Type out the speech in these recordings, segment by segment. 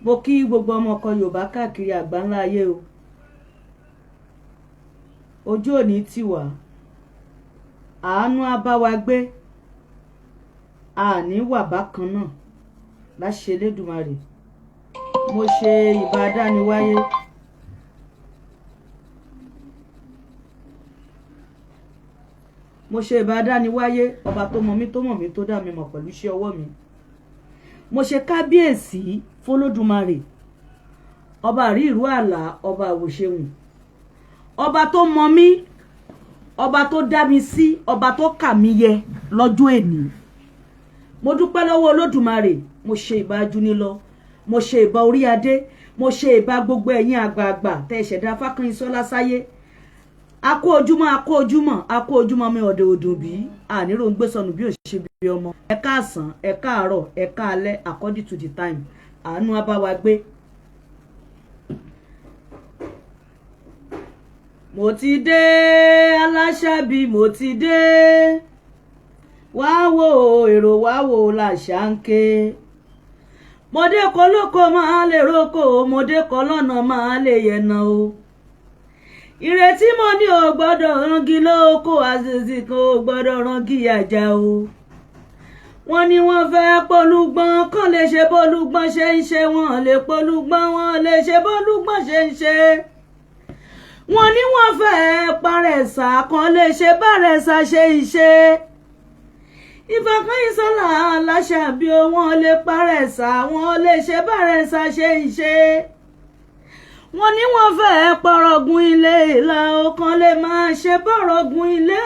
Mo kí gbogbo ọmọ ọkọ Yorùbá káàkiri àgbáńlá ayé o. Ojú òní tì wá, àánú á bá wa gbé, àní wà bákan náà láṣẹ Elédùmarè. Mo ṣe ìbà dániwáyé. Mo ṣe ìbà dániwáyé, ọba tó mọ mí, tó mọ̀ mí, tó dá mi mọ̀ pẹ̀lú iṣẹ́ ọwọ́ mi. Mo ṣe kábíyèsí fọlọ́dúnmarè, ọba àrí ìrú àlà, ọba àwòṣehùn, ọba tó mọ mí, ọba tó dá mi sí, ọba tó kà mí yẹ lọ́jọ́ èní. Mo dúpẹ́ lọ́wọ́ Olódùmarè. Mo ṣe ìbà ajúnilọ, mo ṣe ìbà orí adé, mo ṣe ìbà gbogbo ẹ̀yin àgbààgbà tẹ́ ẹ ṣẹ̀dá Fákànyìnsọ́lá sáyé. A kú ojúmọ́, a kú ojúmọ́, a kú ojúmọ́ mi. Ọ̀dẹ̀ òdùn bí àníró ń gbé sọnù bí ò ṣe bí ọmọ. Ẹ káàsán, ẹ káàárọ̀, ẹ káalẹ́, according to the time. Àánú á bá wa gbé. Mo ti dé, Aláṣàbí, mo ti dé. Wá wo èrò, wá wo làṣà ń ké. Mo dé kọlọ́kọ máa lè roko, mo dé kọlọ́nà máa lè yẹ̀nà o. Ìrètí mo ní ò gbọ́dọ̀ rangi lóko, àṣìṣì kan ò gbọ́dọ̀ rangi àjà o. Wọ́n ní wọ́n fẹ́ polúgbọ́n kàn lè ṣe bólúgbọ́n ṣe ń ṣe, wọ́n lè polúgbọ́n, wọ́n lè ṣe bólúgbọ́n ṣe ń ṣe. Wọ́n ní wọ́n fẹ́ parẹ́sà kan lè ṣe bárẹ̀sà ṣe ń ṣe. Ìfàkànyìnsọ́lá Aláṣàbí o, wọ́n lè parẹ́sà, wọ́n lè ṣe bárẹ̀sà ṣe ń ṣe. Wọ́n ní wọ́n fẹ́ pọ̀rọ̀gùn ilé ìlà ọ̀kan lè máa ṣe bọ̀rọ̀gùn ilé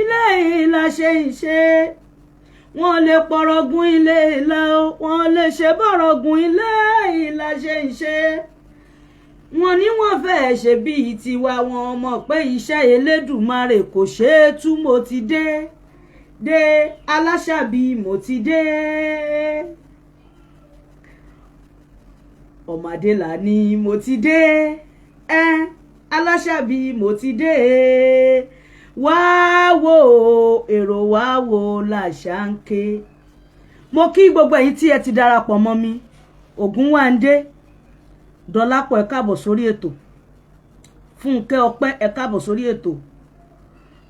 ilé ìlà ṣe ń ṣe. Wọ́n lè pọ̀rọ̀gùn ilé ìlà, wọ́n lè ṣe bọ̀rọ̀gùn ilé ìlà ṣe ń ṣe. Wọ́n ní wọ́n fẹ́ ṣe bíi tiwa, wọn mọ̀ pé iṣẹ́ Elédùmarè kò ṣeé tú. Mo ti dé dé, Aláṣàbí, mo ti dé. Ọmọdé là ní mo ti dé ẹ, Aláṣàbí, mo ti dé. Wá wo èrò, wá wo làṣà ń ké. Mo kí gbogbo ẹ̀yin tí ẹ ti darapọ̀ mọ́ mi. Ògúnwándé Dọlápọ̀, ẹ káàbọ̀ sórí ètò. Fúnkẹ́ Ọpẹ́, ẹ káàbọ̀ sórí ètò.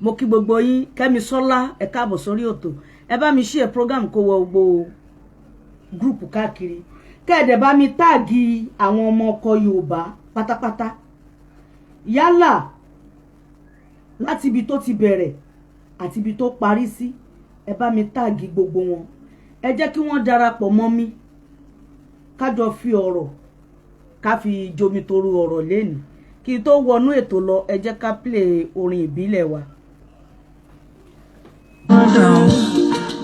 Mo kí gbogbo yín. Kẹ́misọ́lá, ẹ káàbọ̀ sórí ètò. Ẹ bá mi share program kó wọ gbogbo group káàkiri, kẹ́ẹ̀dẹ̀ bá mi tag àwọn ọmọ ọkọ Yorùbá pátápátá, yálà láti ibi tó ti bẹ̀rẹ̀ àti ibi tó parí sí. Ẹ bá mi tag gbogbo wọn, ẹ jẹ́ kí wọ́n darapọ̀ mọ́ mi, kájọ fi ọ̀rọ̀, ká fi jomitoro ọ̀rọ̀ lẹ́nu. Kí n tó wọnú ètò lọ, ẹ jẹ́ ká play orin ìbílẹ̀ wa.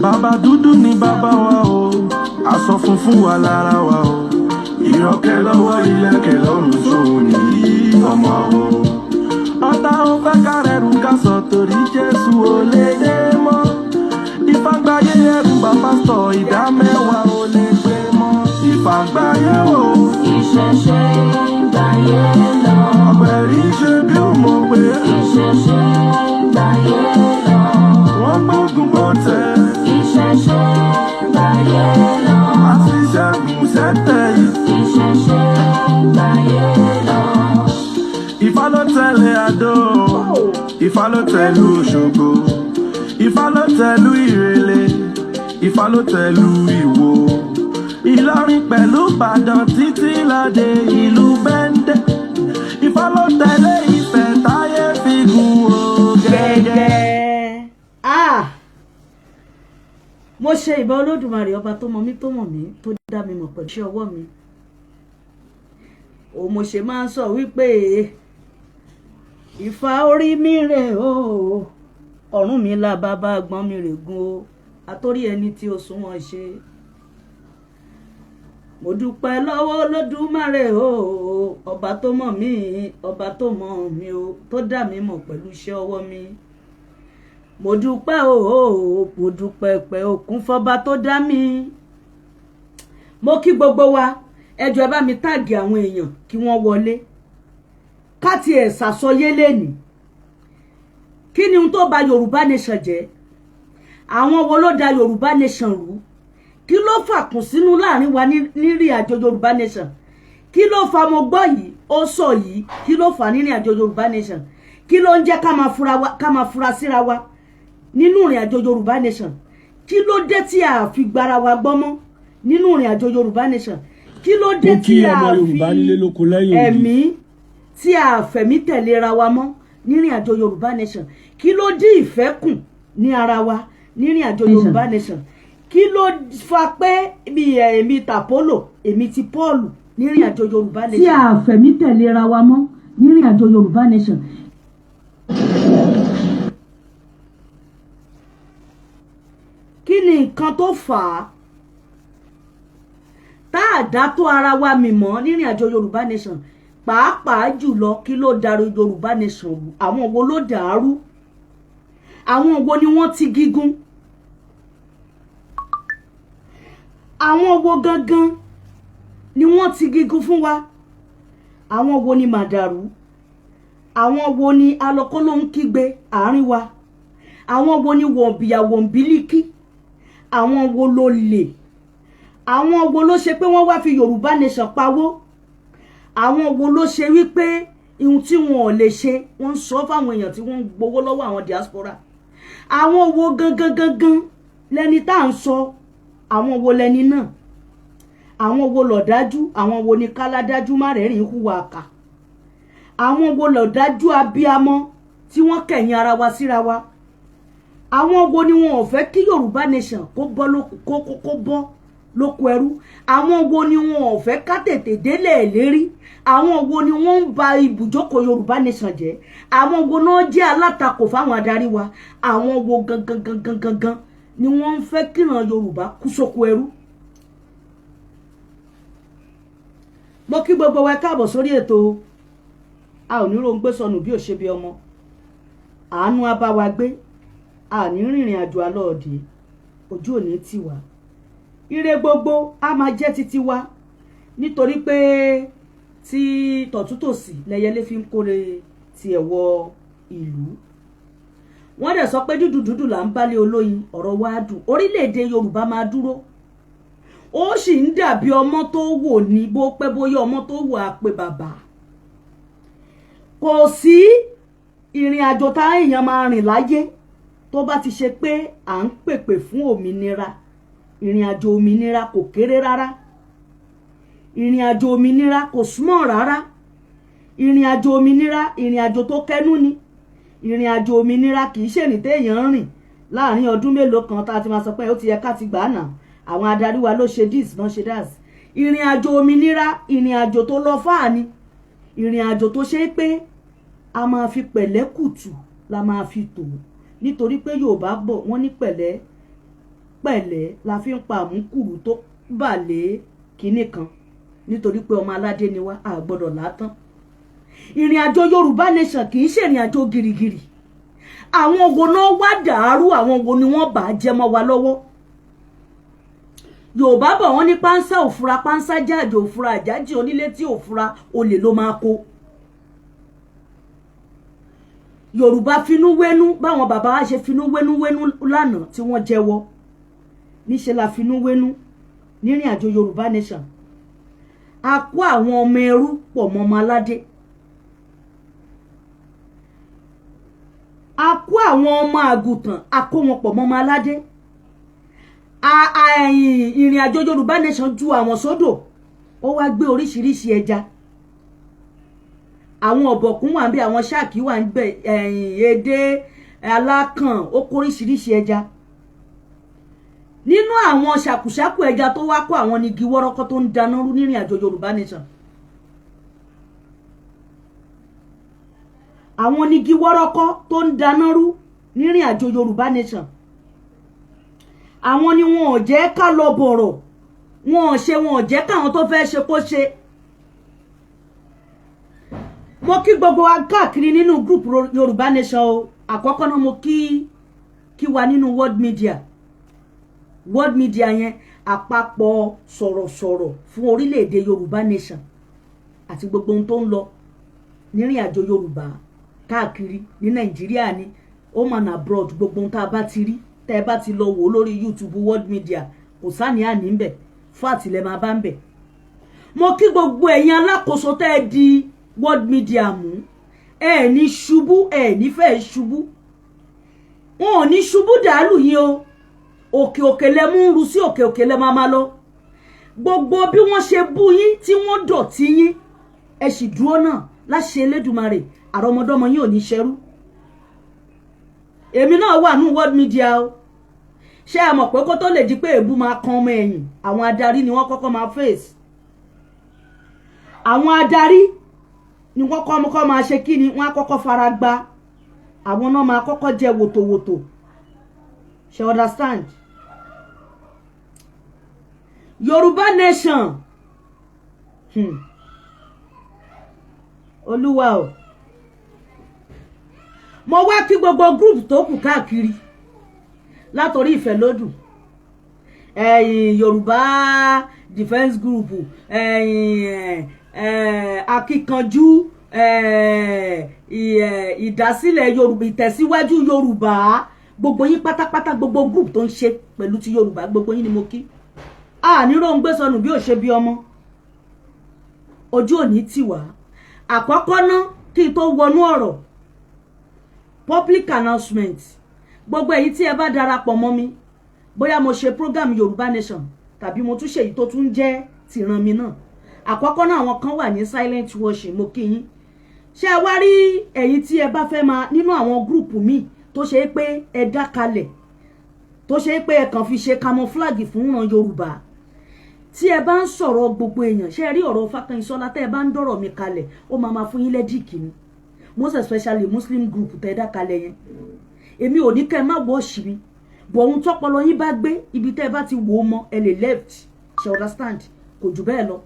Bàbá dúdú ni bàbá wa o, aṣọ funfun wà lára wa o, ìrọ̀kẹ́ lọ́wọ́, ilẹ̀kẹ̀ lọ́rùn, sóun nìyí ọmọ o. Ọ̀tá ò fẹ́ kárẹ̀rù ká sọ torí Jésù ò lè dé mọ́. Ìfàgbáyé ẹrù bá pásítọ̀, ìdá mẹ́wàá ò lè gbé mọ́. Ìfàgbáyé o. Ìṣẹ̀ṣe gbáyé lọ. Ọ̀gbẹ̀rì ṣe bí ó mọ̀ pé. Ìṣẹ̀ṣe gbáyé lọ. Wọ́n gbógun bó tẹ̀. Ìṣẹ̀ṣe gbáyé lọ. Àti ṣẹ́gun sẹ́tẹ̀ yìí. Ìṣẹ̀ṣe gbáyé lọ. Ifá ló tẹ̀lé Adó, Ifá ló tẹ̀lú Òṣogbo, Ifá ló tẹ̀lú Ìrẹ̀lẹ̀, Ifá ló tẹ̀lú Ìwó. Ìlọrin pẹ̀lú Ìbàdàn títí lọ́dẹ ìlú Bẹ́ńdẹ́. Ifá ló tẹ̀lé Ifẹ̀ táyé fi gùn ó gẹ́gẹ́. Gẹ́gẹ́. Ah, mo ṣe ìbà Olódùmarè, ọba tó mọ mí, tó mọ̀ mí, tó dá mi mọ̀ pẹ̀lú iṣẹ́ ọwọ́ mi ò. Mo ṣe máa ń sọ wípé Ifá orí mi rè o, ọ̀run mi là, bàbá gbọ́n mi rè gun o, àtórí ẹni tí ó sún wọn ṣe. Mo dúpẹ́ lọ́wọ́ Olódùmarè o, ọba tó mọ̀ mí, ọba tó mọ̀ mí o, tó dá mi mọ̀ pẹ̀lú iṣẹ́ ọwọ́ mi. Mo dúpẹ́ o, mo dúpẹ́ pẹ́ òkun fọba tó dá mi. Mo kí gbogbo wa. Ẹ jọ̀ọ́, ẹ bá mi tag àwọn èèyàn kí wọ́n wọlé, ká tiẹ̀ ṣàsọyé lẹ́nìí. Kí ni ohun tó bà Yorùbá Nation jẹ́? Àwọn wo ló da Yorùbá Nation rú? Kí ló fà kùn sínú láàrin wa nírìn àjò Yorùbá Nation? Kí ló fa mo gbọ́ yìí, ó sọ yìí? Kí ló fà nírìn àjò Yorùbá Nation? Kí ló ń jẹ́ ká máa fura wa, ká máa fura síra wa nínú ìrìn àjò Yorùbá Nation? Kí ló dé tí a fi gbára wa gbọ́ mọ́ nínú ìrìn àjò Yorùbá Nation? Kí ló dé Mo kí tí a ọmọ fi Yorùbá nílé lóko lẹ́yìn odi. ẹ̀mí tí a fẹ̀mí tẹ̀léra wa mọ́ nírìn àjò Yorùbá Nation? Kí ló dín ìfẹ́ kù ní ara wa nírìn àjò Yorùbá Nation? Kí ló fa pé bí èmi tàpólò, èmi ti Pọ́ọ̀lù nírìn àjò Yorùbá Nation, tí a fẹ̀mí tẹ̀léra wa mọ́ nírìn àjò Yorùbá Nation? Kí ni nǹkan tó fà á tá a dá tó ara wa mì mọ́ nírìn àjò Yorùbá Nation? Pàápàá jùlọ, kí ló darí Yorùbá Nation rú? Àwọn wo ló dàrú? Àwọn wo ni wọ́n ti gígùn? Àwọn wo gangan ni wọ́n ti gígùn fún wa? Àwọn wo ni màdàrú? Àwọn wo ni alọ́kọ́ ló ń kígbe àárín wa? Àwọn wo ni wọ̀nbìyà wọ̀nbílíkì? Àwọn wo ló lè? Àwọn wo ló ṣe pé wọ́n wá fi Yorùbá Nation pawó? Àwọn wo ló ṣe wípé ihun tí wọn ò lè ṣe, wọ́n ń sọ fáwọn èèyàn tí wọ́n ń gbowó lọ́wọ́ àwọn diaspora? Àwọn wo gangan gangan lẹni tá à ń sọ? Àwọn wo lẹni náà? Àwọn wo lọ̀dájú? Àwọn wo ni káládájú má rẹ́rìn hùwà kà? Àwọn wo lọ̀dájú abiyamọ tí wọ́n kẹ̀yìn ara wa síra wa? Àwọn wo ni wọn ò fẹ́ kí Yorùbá Nation kó bọ́ lóko, kó bọ́ lóko ẹrú? Àwọn wo ni wọn ò fẹ́ ká tètè délẹ̀ lérí? Àwọn wo ni wọ́n ń ba ibùjókòó Yorùbá Nation jẹ́? Àwọn wo náà jẹ́ alátakò fáwọn adarí wa? Àwọn wo gangan gangan gangan ni wọ́n ń fẹ́ kíran Yorùbá kú sóko ẹrú? Mo kí gbogbo wa káàbọ̀ sórí ètò. A ò ní ròǹgbé sọnù bí ò ṣe bí ọmọ. Àánú á bá wa gbé, a ní rìnrìn àjò alọ́ọ̀dì, ojú òní tì wá. Ire gbogbo á máa jẹ́ títí wa, nítorí pé tí tọ̀túntòsì lẹyẹlé fi ń kórè tiẹ̀ wọ ìlú. Wọ́n dẹ̀ sọ pé dúdú dúdú là ń bálé olóyin. Ọ̀rọ̀ wa dùn, orílẹ̀-èdè Yorùbá máa dúró. Ó sì ń dàbí ọmọ tó wò ní bó pẹ́ bóyá ọmọ tó wò á pé bàbá. Kò sí ìrìn àjò tá èèyàn máa rìn láyé tó bá ti ṣe pé à ń pèpè fún òmìnira. Ìrìn àjò òmìnira kò kéré rárá. Ìrìn àjò òmìnira kò súnmọ́ rárá. Ìrìn àjò òmìnira, ìrìn àjò tó kẹnu ni. Ìrìn àjò òmìnira kì í ṣèrìn téèyàn ń rìn láàrin ọdún mélòó kan tá a ti máa sọ pé ó ti yẹ ká ti gbà á nà, àwọn adarí wa ló ṣe this náà, ṣe that. Ìrìn àjò òmìnira, ìrìn àjò tó lọ fáà ni. Ìrìn àjò tó ṣe é pé a máa fi pẹ̀lẹ́ kùtù la máa fi tò, nítorí pé Yorùbá bọ̀, wọ́n ní pẹ̀lẹ́ pẹ̀lẹ́ la fi ń pa àmúkùrú tó bà lé kinní kan, nítorí pé ọmọ aládé ni wá, a gbọ́dọ̀ látàn. Ìrìn àjò Yorùbá Nation kì í ṣe ìrìn àjò gìrìgìrì. Àwọn wo náà wá dàrú? Àwọn wo ni wọ́n bà á jẹ́ mọ́ wa lọ́wọ́? Yorùbá bọ̀, wọ́n ní pánsá òfura pánsá jáàjò òfura àjájì onílé tí òfura olè ló máa kó. Yorùbá finú wénú, báwọn bàbá wa ṣe finú wénú wénú lánàá tí wọ́n jẹ́wọ́, níṣẹ́ la finú wénú nírìn àjò Yorùbá Nation. A kó àwọn ọmọ ẹrú pọ̀ mọ́ ọmọ aládé, a kó àwọn ọmọ àgùntàn, a kó wọn pọ̀ mọ́ ọmọ aládé. Ìrìn àjò Yorùbá Nation ju àwọn sódò, ó wá gbé oríṣiríṣi ẹja. Àwọn ọ̀bọ̀kún wà ń bẹ, àwọn ṣáàkì wà ń bẹ, ẹ̀yìn edé alákàn, ó kó oríṣiríṣi ẹja. Nínú àwọn ṣàkùṣàkù ẹja tó wá kó, àwọn igi wọ́rọ́kọ́ tó ń dáná rú nírìn àjò Yorùbá Nation. Àwọn onígi wọ́rọ́kọ́ tó ń dáná rú nírìn àjò Yorùbá Nation, àwọn ni wọn ò jẹ́ ká lọ bọ̀rọ̀, wọn ò ṣe, wọn ò jẹ́ káwọn tó fẹ́ ṣe kó ṣe. Mo kí gbogbo wa káàkiri nínú group Yorùbá Nation o. Àkọ́kọ́ náà, mo kí wa nínú world media. World media yẹn, àpapọ̀ sọ̀rọ̀sọ̀rọ̀ fún orílẹ̀-èdè Yorùbá Nation àti gbogbo ohun tó ń lọ nírìn àjò Yorùbá káàkiri ní Nàìjíríà ní home and abroad. Gbogbo ohun tá a bá ti rí, tẹ́ ẹ bá ti lọ wò lórí YouTube world media, Kò sáni àní ń bẹ̀ fáàtì lẹ máa bá ń bẹ̀. Mo kí gbogbo ẹ̀yin alákòóso tẹ́ ẹ di world media mú. Ẹ ní ṣubú, ẹ ní fẹ́ ṣubú, wọn ò ní ṣubú dàálù yín o. Òkè òkè lẹ mú ń ru sí, òkè òkè lẹ máa máa lọ. Gbogbo bí wọ́n ṣe bú yín, tí wọ́n dọ̀tí yín, ẹ sì dúró náà. Láṣẹ Elédùmarè, àrọmọdọ́mọ yín ò ní ṣẹrú. Èmi náà wà ní world media o. Ṣé ẹ mọ̀ pé kó tó lè di pé èébú máa kan ọmọ ẹ̀yìn, àwọn adarí ni wọ́n kọ́kọ́ máa face. Àwọn adarí ni wọ́n kọ́ máa ṣe kí ni, wọ́n á kọ́kọ́ fara gba. Àwọn náà máa kọ́kọ́ jẹ wòtòwòtò. Ṣe understand? Yorùbá nation, Olúwa o. Mo wá kí gbogbo group tó kù káàkiri, látòrí Ìfẹ́lódù, ẹ̀yìn Yorùbá Defence Group, ẹ̀yìn Akíkanjú, ìdásílẹ̀ Yorùbá, ìtẹ̀síwájú Yorùbá, gbogbo yín pátápátá, gbogbo group tó ń ṣe pẹ̀lú ti Yorùbá, gbogbo yín ni mo kí. A ní róńgbé sọnù bí ò ṣe bí ọmọ. Ojú òní tì wá. Àkọ́kọ́ ná, kí n tó wọnú ọ̀rọ̀, public announcement. Gbogbo èyí tí ẹ bá darapọ̀ mọ́ mi, bóyá mo ṣe program Yorùbá Nation tàbí mo tún ṣe èyí tó tún jẹ́ tìran mi náà, àkọ́kọ́ náà, àwọn kan wà ní silent watching, mo kí yín. Ṣé ẹ wá rí ẹ̀yin tí ẹ bá fẹ́ máa nínú àwọn group míì tó ṣe é pé ẹ dá kalẹ̀, tó ṣe é pé ẹ kàn fi ṣe camouflage fún ìran Yorùbá, tí ẹ bá ń sọ̀rọ̀ gbogbo èèyàn, ṣé ẹ rí ọ̀rọ̀ Fákànyìnsọ́lá, tẹ́ ẹ bá ń dọ̀rọ̀ mi kalẹ̀, ó máa ma fún yín lẹ́díìkì ni, most especially Muslim group tẹ́ ẹ dá kalẹ̀ yẹn. Èmi ò ní kẹ́ ẹ má wọ́ọ̀ṣì mi bọ̀. Ohun tọ́pọlọ yín bá gbé, ibi tẹ́ ẹ bá ti wò ó mọ́, ẹ lè left. Ṣe understand? Kò jù bẹ́ẹ̀ lọ.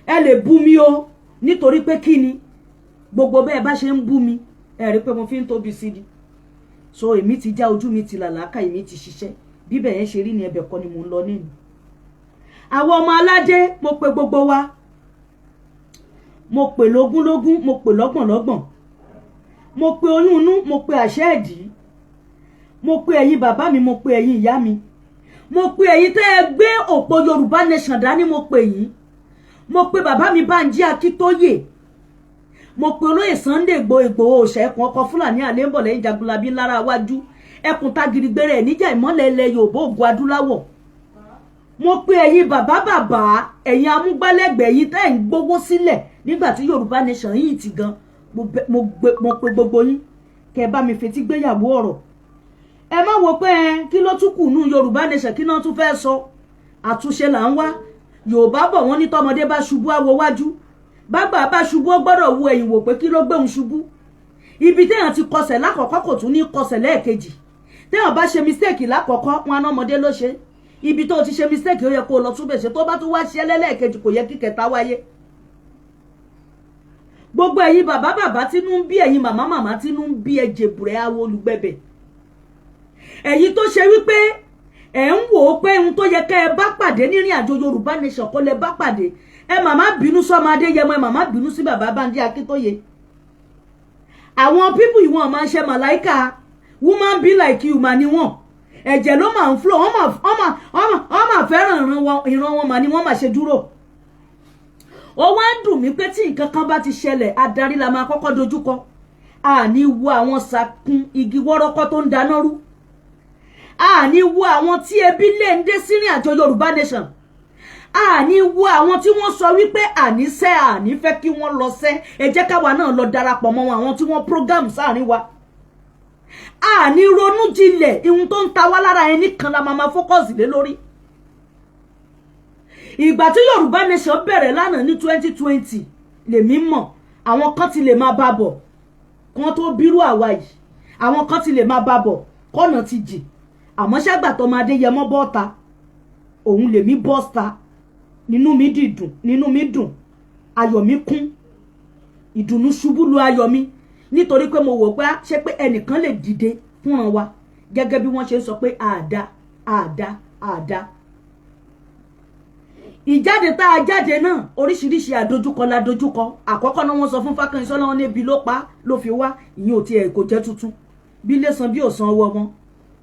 Ẹ lè bú mi o, nítorí pé kí ni, gbogbo bẹ́ẹ̀ bá ṣe ń bú mi, ẹ rí pé mo fi ń tóbi sí ni. So èmi ti já ojú mi ti làlákà, èmi ti ṣiṣẹ́. Bíbẹ̀ yẹn ṣe rí ni, ẹbẹ̀ kọ́ ni mò ń lọ nínú. Àwọn ọmọ aládé, mo pe gbogbo wa, mo pè lógúnlógún, mo pè lọ́gbọ̀nlọ́gbọ̀n, mo pe oyún inú, mo pe àṣẹ ẹ̀dí, mo pe ẹ̀yin bàbá mi, mo pe ẹ̀yin ìyá mi, mo pe ẹ̀yin tẹ́ ẹ gbé òpó Yorùbá Nation dání, mo pe yín. Mo pe bàbá mi Bánjí Akíntóyè, mo pe olóyè Sunday Igboho, Ìgbòho òòṣà, ẹkùn ọkọ Fúlàní àlẹ́ lẹ́yìn Jagunlabi ńlára wájú, ẹkùn tagirigbere ẹ̀ níjà, ìmọ́lẹ̀ ilẹ̀ Yorùbá, ògo adúláwọ̀. Mo pe ẹ̀yin bàbá bàbá, ẹ̀yin amúgbálẹ́gbẹ̀ẹ́, ẹ̀yin tẹ́ ẹ̀ ń gbowó sílẹ̀ nígbà tí Yorùbá Nation yìí ti gan. Mo pe gbogbo yín kẹ́ ẹ bá mi fetí gbéyàwó ọ̀rọ̀. Ẹ má wo pé ẹ kí ló tún kù nú Yorùbá Nation, kí náà tún fẹ́ sọ. Àtúnṣe là ń wá. Yorùbá bọ̀, wọ́n ní tọmọdé bá ṣubú, àwọ̀ wájú; bágbà bá ṣubú, ó gbọ́dọ̀ wo ẹ̀yìn wò pé kí ló gbé òun ṣubú. Ibi téèyàn ti kọsẹ̀ lákọ̀ọ́kọ́, kò tún ní kọsẹ̀ lẹ́ẹ̀kejì. Téèyàn bá ṣe mistake lákọ̀ọ́kọ́, wọn á ná ọmọdé ló ṣe. Ibi tó ti ṣe mistake, ó yẹ kó o lọ túbẹ̀ ṣe. Tó bá tún wá ṣe lẹ́lẹ́ẹ̀kejì, kò yẹ kí kẹta wáyé. Gbogbo ẹ̀yin bàbá bàbá tínú ń bí, ẹ̀yin màmá màmá tínú ń bí, ẹ jèbùrẹ́ awo olùgbẹ̀bẹ̀. Ẹ̀yin tó ṣe wípé ẹ̀ ń wò ó pé ohun tó yẹ kẹ́ ẹ bá pàdé nírìn àjò Yorùbá Nation kọ́ lẹ bá pàdé, ẹ màmá bínú sọ́mọ Adéyẹmọ, ẹ màmá bínú sí bàbá Bánjí Akíntóyè. Àwọn people yìí, wọ́n máa ń ṣe màláìka. Woman be like you mà ní wọ́n, ẹ̀jẹ̀ ló máa ń flow. Wọ́n máa fẹ́ràn ìran wọn mà ní wọ́n máa ṣe dúró. Ó wá ń dùn mí pé tí nǹkan kan bá ti ṣẹlẹ̀, adarí la máa kọ́kọ́ dojúkọ. Àní wo àwọn sàkún igi wọ́rọ́kọ́ tó ń dáná rú, àní wo àwọn tí ebi lè ń dé sírìn àjò Yorùbá Nation, àní wo àwọn tí wọ́n sọ wípé àníṣe àní fẹ́ kí wọ́n lọ sẹ́, ẹ jẹ́ káwa náà lọ darapọ̀ mọ́ wọn, àwọn tí wọ́n program sáàrin wa. Àní ronú jinlẹ̀. Ihun tó ń ta wá lára ẹni kan la máa focus lé lórí. Ìgbà tí Yorùbá Nation bẹ̀rẹ̀ lánàá ní 2020, lèmi mọ̀ àwọn kan ti lè máa bá bọ̀ kí wọ́n tó bírú àwa yìí. Àwọn kan ti lè máa bá bọ̀ kọ́nà ti jì. Àmọ́ ṣàgbà tó máa dé yẹmọ́ bọ́ta, òun lèmi bọ́sta. Nínú mi dìdùn, nínú mi dùn, ayọ̀ mi kún, ìdùnnú ṣubú lu ayọ̀ mi, nítorí pé mo wò pé ṣé pé ẹnìkan lè dìde fúnra wa gẹ́gẹ́ bí wọ́n ṣe ń sọ pé àdá àdá àdá. Ìjáde tá a jáde náà, oríṣiríṣi àdójúkọ la dojúkọ. Àkọ́kọ́ náà, wọ́n sọ fún Fákànyìnsọ́lá, wọn níbi ló pa ló fi wá. Ìyẹn ò tiẹ̀ kò jẹ́ tuntun. Bí lè san bí ò san ọwọ́ wọn,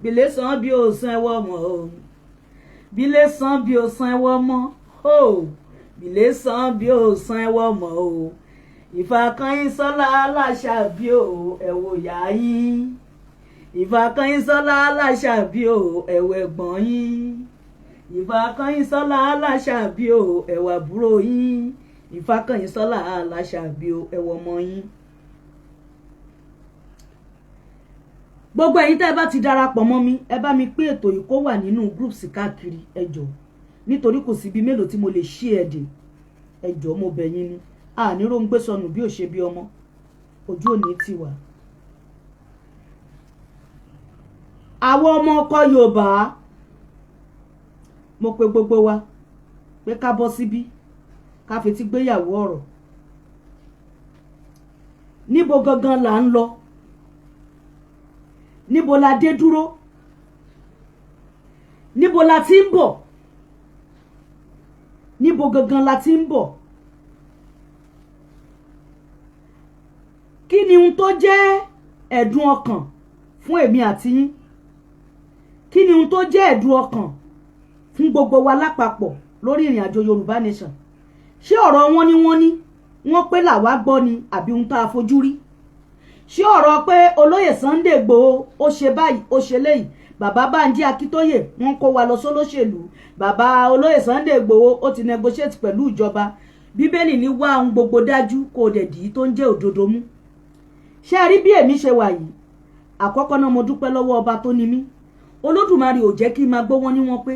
bí lè san bí ò san ọwọ́ wọn o. Bílé san bí o san ẹwọ́ mọ́ o, bílé san bí o san ẹwọ́ mọ́ o. Ìfàkànyìnsọ́lá aláṣàbí o, ẹ̀wò yá yín. Ìfàkànyìnsọ́lá aláṣàbí o, ẹ̀wò ẹ̀gbọ́n yín. Ìfàkànyìnsọ́lá aláṣàbí o, ẹ̀wò àbúrò yín. Ìfàkànyìnsọ́lá aláṣàbí o, ẹ̀wò ọmọ yín. Gbogbo ẹ̀yin tẹ́ ẹ bá ti darapọ̀ mọ́ mi, ẹ bá mi pín ètò yìí kó wà nínú groups káàkiri. Ẹ jọ̀ọ́, nítorí kò síbi mélòó tí mo lè ṣí ẹ̀ dé. Ẹ jọ̀ọ́, mo bẹ̀ yín ni. Àní róńgbé sọnù bí ò ṣe bí ọmọ, ojú òní ti wà. Àwọn ọmọ ọkọ Yorùbá, mo pe gbogbo wa pé ká bọ́ síbí, ká fetí gbéyàwó ọ̀rọ̀. Níbo gangan là ń lọ? Níbo la dé dúró? Níbo la ti ń bọ̀? Níbo gangan la ti ń bọ̀? Kí ni ohun tó jẹ́ ẹ̀dùn ọkàn fún èmi àti yín? Kí ni ohun tó jẹ́ ẹ̀dùn ọkàn fún gbogbo wa lápapọ̀ lórí ìrìn àjò Yorùbá Nation? Ṣé ọ̀rọ̀ wọn ni wọ́n ní wọ́n pé làwa gbọ́ ni, àbí ohun tá a fojú rí? Ṣé ọ̀rọ̀ pé olóyè Sunday Igboho ó ṣe báyìí, ó ṣe léyìí, bàbá Bánjí Akíntóyè wọ́n kó wa lọ sólóṣèlú, bàbá olóyè Sunday Igboho ó ti negotiate pẹ̀lú ìjọba? Bíbélì ní wá ohun gbogbo dájú, kó o dẹ̀ dì í tó ń jẹ́ òdodo mú. Ṣé ẹ rí bí èmi ṣe wà yìí? Àkọ́kọ́ náà, mo dúpẹ́ lọ́wọ́ ọba tó ní mí. Olódùmarè ò jẹ́ kí n máa gbọ́ wọn ní wọn pé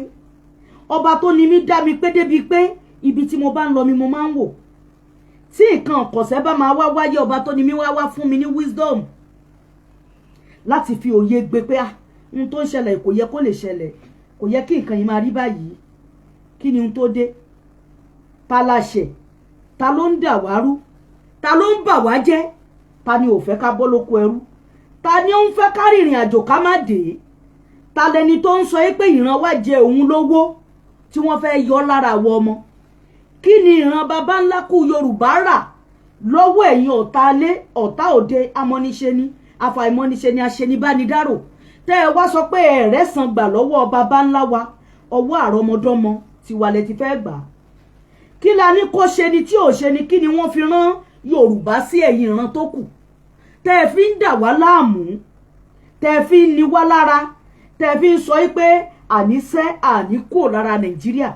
ọba tó ní mí dá mi pé débi pé ibi tí mo bá ń lọ mi mo máa ń wò. Tí nǹkan ọ̀kọ̀sẹ́ bá máa wá wáyé, ọba tó ní mí wá wá fún mi ní wisdom láti fi òye gbé pé, ah, ohun tó ń ṣẹlẹ̀ kò yẹ kó lè ṣẹlẹ̀, kò yẹ kí nǹkan yìí máa rí báyìí. Kí ni ohun tó dé? Ta la ṣẹ̀? Ta ló ń dà wá rú? Ta ló ń bà wá jẹ́? Ta ni ò fẹ́ ká bọ́ lóko ẹrú? Ta ni ó ń fẹ́ ká rìnrìn àjò ká má dé? Ta lẹni tó ń sọ pé ìran wa jẹ òun lówó tí wọ́n fẹ́ yọ lára àwọn ọmọ? Kí ni ìran baba ńlá kú Yorùbá rà lọ́wọ́ ẹ̀yin ọ̀tá alé, ọ̀tá òde, amọ́niṣe ni, àfàìmọ́niṣe ni, aṣenibánidárò, tẹ́ ẹ wá sọ pé ẹ̀rẹ́ san gbà lọ́wọ́ baba ńlá wa? Ọwọ́ àrọ́mọdọ́mọ tiwa lẹ ti fẹ́ gbà á. Kí la ní kó ṣe ni tí ò ṣe ni? Kí ni wọ́n fi rán Yorùbá sí ẹ̀yìn ìran tó kù tẹ́ ẹ fi ń dà wá láàmú, tẹ́ ẹ fi ń ni wá lára, tẹ́ ẹ fi ń sọ pé àníṣe àní kúrò lára Nàìjíríà?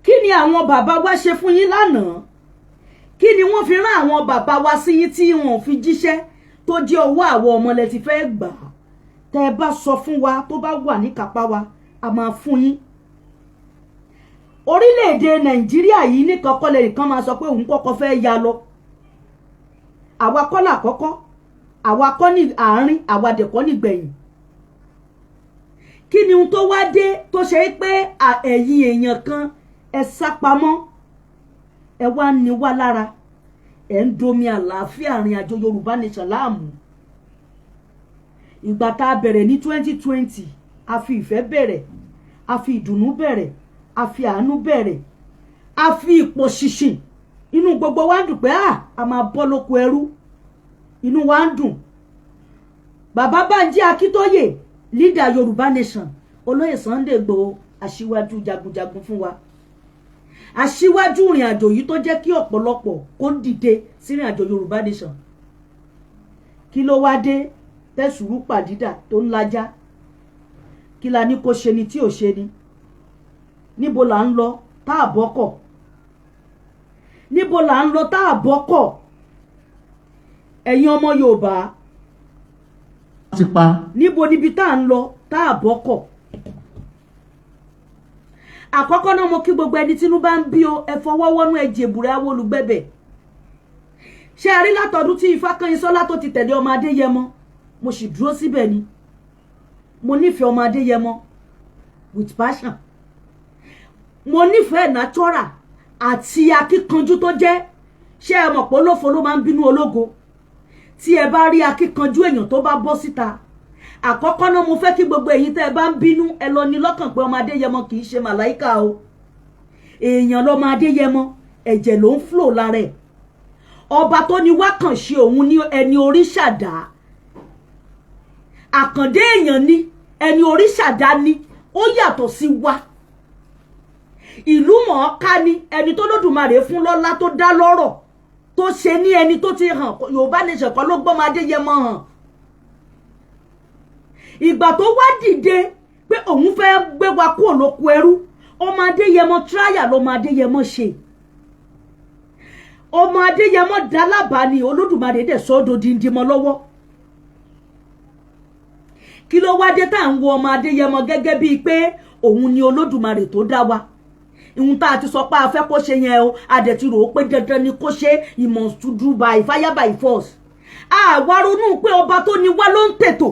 Kí ni àwọn bàbá wa ṣe fún yín lánàá? Kí ni wọ́n fi rán àwọn bàbá wa sí yín tí wọn ò fi jíṣẹ́, tó jẹ́ ọwọ́ àwọn ọmọ lẹ ti fẹ́ gbà á? Tẹ́ ẹ bá sọ fún wa, tó bá wà níkápá wa, a máa fún yín. Orílẹ̀-èdè Nàìjíríà yìí nìkan kọ́ lẹ́nìkan máa sọ pé òun kọ́kọ́ fẹ́ ya lọ. Àwa kọ́ làkọ́kọ́, àwa kọ́ ní àárín, àwa dẹ̀ kọ́ nígbẹ̀yìn. Kí ni ohun tó wá dé tó ṣe pé ẹ̀yin èèyàn kan, ẹ sá pamọ́, ẹ wá ní wá lára, ẹ ń domi àlàáfíà àrìn àjò Yorùbá Nation láàmú? Ìgbà tá a bẹ̀rẹ̀ ní 2020, a fi ìfẹ́ bẹ̀rẹ̀, a fi ìdùnnú bẹ̀rẹ̀, a fi àánú bẹ̀rẹ̀, a fi ipò ṣìnṣìn. Inú gbogbo wa ń dùn pé a máa bọ́ lóko ẹrú. Inú wa ń dùn. Bàbá Bánjí Akíntóyè, leader Yorùbá Nation, olóyè Sunday Igboho, aṣíwájú jagunjagun fún wa, aṣíwájú ìrìn àjò yìí tó jẹ́ kí ọ̀pọ̀lọpọ̀ kó dìde sí ìrìn àjò Yorùbá Nation, kí ló wá dé tẹ̀sùrú pàdídà tó ń lajá? Kí la ní kó ṣe ni tí ò ṣe ni? Níbo là ń lọ tá a bọ́kọ̀? Níbo là ń lọ tá a bọ́kọ̀, ẹ̀yin ọmọ Yorùbá? Ti pa. Níbo níbi tá à ń lọ tá a bọ́kọ̀? Àkọ́kọ́ náà, mo kí gbogbo ẹni tínú bá ń bí o, ẹ fọwọ́ wọ́nú, ẹ jèbùrẹ́ àwọn olùgbẹ́bẹ̀. Ṣé ẹ rí látọdún tí Ifákànyìnsọ́lá tó ti tẹ̀lé ọmọ Adéyẹmọ, mo sì dúró síbẹ̀ ni. Mo nífẹ̀ẹ́ ọmọ Adéyẹmọ with passion. Mo nífẹ̀ẹ́ natural àti akíkanjú tó jẹ́. Ṣé ẹ mọ̀ pé olófo ló máa ń bínú ológo? Tí ẹ bá rí akíkanjú èèyàn tó bá bọ́ síta, àkọ́kọ́ náà, mo fẹ́ kí gbogbo ẹ̀yin tẹ́ ẹ bá ń bínú, ẹ lọ ní lọ́kàn pé ọmọ Adéyẹmọ kì í ṣe màláìka o. Èèyàn lọmọ Adéyẹmọ, ẹ̀jẹ̀ ló ń flow lára ẹ̀. Ọba tó ní wá kàn ṣe òun ní ẹni orí ṣàdá. Àkàndé èèyàn ni, ẹni orí ṣàdá ni. Ó yàtọ̀ sí wa. Ìlú mọ̀ọ́ká ni ẹni tó lódùmarè fún lọ́lá, tó dá lọ́rọ̀, tó ṣe ní ẹni tó ti hàn. Yorùbá Nation kọ́ ló gbọ́mọ Adéyẹmọ hàn. Ìgbà tó wá dìde pé òun fẹ́ gbé wa kúrò lóko ẹrú, ọmọ Adéyẹmọ tíráyà lọmọ Adéyẹmọ ṣe. Ọmọ Adéyẹmọ dálábàá ni Olódùmarè dẹ̀ sọ́dọ̀ díndín mọ́ lọ́wọ́. Kí ló wá dé tá à ń wo ọmọ Adéyẹmọ gẹ́gẹ́ bíi pé òun ni Olódùmarè tó dá wa? Ìhun tá a ti sọ pé a fẹ́ kó ṣe yẹn o, a dẹ̀ ti rò ó pé dandan ni kó ṣe. He must do by fire by force. Àwa ronú pé ọba tó ní wá ló ń tètò.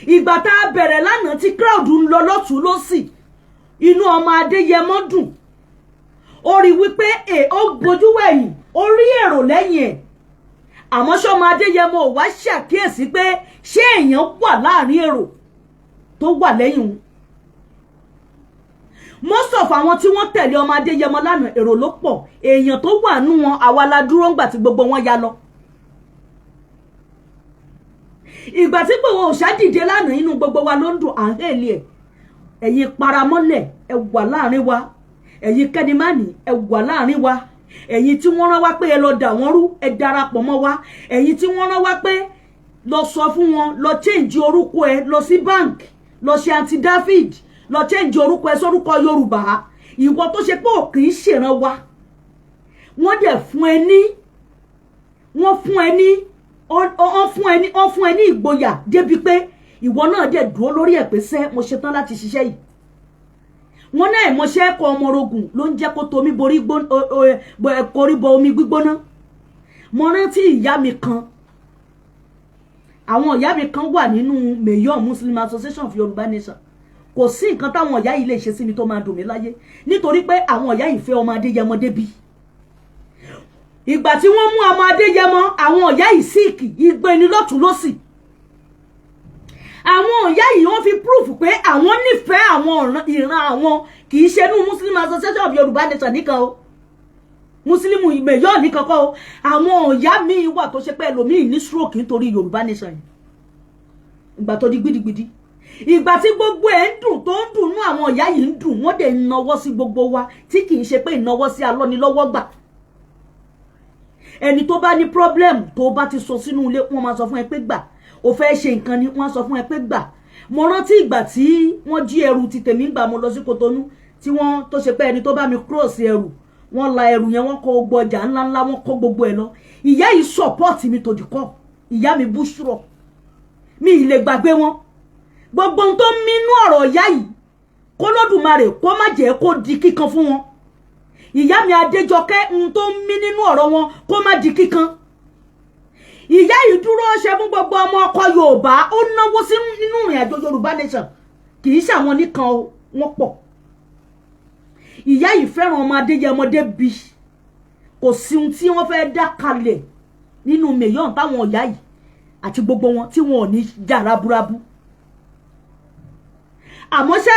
Ìgbà tá a bẹ̀rẹ̀ lánàá tí crowd ń lọ lọ́tún lọ́sì, inú ọmọ Adéyẹmọ dùn. Ó rí wípé ẹ ó gbojú wẹ̀yìn, ó rí èrò lẹ́yìn ẹ̀. Àmọ́ ṣọmọ Adéyẹmọ ò wá ṣàkíyèsí pé ṣé èèyàn wà láàrin èrò tó wà lẹ́yìn òun? Most of àwọn tí wọ́n tẹ̀lé ọmọ Adéyẹmọ lánàá, èrò ló pọ̀. Èèyàn tó wà nú wọn, àwa la dúró ńgbà tí gbogbo wọn ya lọ. Ìgbà tí gbogbo òòṣà dìde lánàá, inú gbogbo wa ló ń dùn, à ń hèlì ẹ̀. Ẹ̀yin paramọ́lẹ̀, ẹ wà láàrin wa. Ẹ̀yin kẹ́nimánì, ẹ wà láàrin wa. Ẹ̀yin tí wọ́n rán wá pé ẹ lọ dà wọ́n rú, ẹ darapọ̀ mọ́ wa. Ẹ̀yin tí wọ́n rán wá pé lọ sọ fún wọn, lọ change orúkọ ẹ, lọ sí bank, lọ ṣe anti David, lọ change orúkọ ẹ sórúkọ Yorùbá, ìwọ tó ṣe pé ò kì í ṣèràn wa, wọ́n dẹ̀ fún ẹ ní, wọ́n fún ẹ ní, wọ́n fún ẹ ní, wọ́n fún ẹ ní ìgboyà débi pé ìwọ náà dẹ̀ dúró lórí ẹ̀ pé sẹ́ mo ṣetán láti ṣiṣẹ́ yìí. Wọ́n náà ìmọ̀ṣẹ́ ẹ̀kọ́ ọmọ orogun ló ń jẹ́ kó tomi borí korí bọ omi gbígbóná. Mo rántí ìyá mi kan, àwọn ìyá mi kan wà nínú Mayor Muslim Association of Yorùbá Nation. Kò sí nǹkan táwọn ìyá yìí lè ṣe sí mi tó máa dùn mí láyé, nítorí pé àwọn ìyá yìí fẹ́ ọmọ Adéyẹmọ débi. Ìgbà tí wọ́n mú ọmọ Adéyẹmọ, àwọn ìyá yìí síìkì igbe ni lọ́tún lọ́sì. Àwọn ìyá yìí, wọ́n fi proof pé àwọn nífẹ̀ẹ́ àwọn ìran àwọn. Kì í ṣe inú Muslim Association of Yorùbá Nation nìkan o, Muslim Mayor nìkan kọ́ o. Àwọn ìyá míì wà tó ṣe pé ẹlòmíì ní stroke nítorí Yorùbá Nation yìí. Ìgbà tó di gbidigbidi, ìgbà tí gbogbo ẹ̀ ń dùn, tó ń dùn nú àwọn ìyá yìí ń dùn, wọ́n dẹ̀ ń nawọ́ sí gbogbo wa, tí kì í ṣe pé ìnáwọ́ sí alọ́nilọ́wọ́ gbà. Ẹni tó bá ní problem, tó bá ti sọ sínú ilé, wọ́n máa sọ fún ẹ pé gbà. O fẹ́ ṣe nǹkan ni, wọ́n sọ fún ẹ pé gbà. Mo rántí ìgbà tí wọ́n jí ẹrù ti tèmi gbà, mo lọ sí Kotonu, tí wọ́n tó ṣe pé ẹni tó bá mi cross ẹrù, wọ́n la ẹrù yẹn, wọ́n kó gbogbo ọjà ńláńlá, wọ́n kó gbogbo ẹ̀ lọ. Ìyá yìí support mi tòdì kọ́. Ìyá mi búṣúrọ̀, mi ì lè gbàgbé wọn. Gbogbo ohun tó ń mínú ọ̀rọ̀ ìyá yìí, kó lódùmarè kó má jẹ́ kó di kíkan fún wọn. Ìyá mi Adéjọkẹ́, ohun tó ń mí nínú ọ̀rọ̀ wọn, kó má di kíkan. Ìyá yìí dúró ṣe fún gbogbo ọmọ ọkọ Yorùbá. Ó náwó sí nínú ìrìn àjò Yorùbá Nation. Kì í ṣàwọn nìkan o, wọ́n pọ̀. Ìyá yìí fẹ́ràn ọmọ Adéyẹmọ débi kò sí ohun tí wọ́n fẹ́ dá kalẹ̀ nínú mèyàn táwọn ìyá yìí àti gbogbo wọn tí wọn ò ní jà raburabu. Àmọ́ ṣá,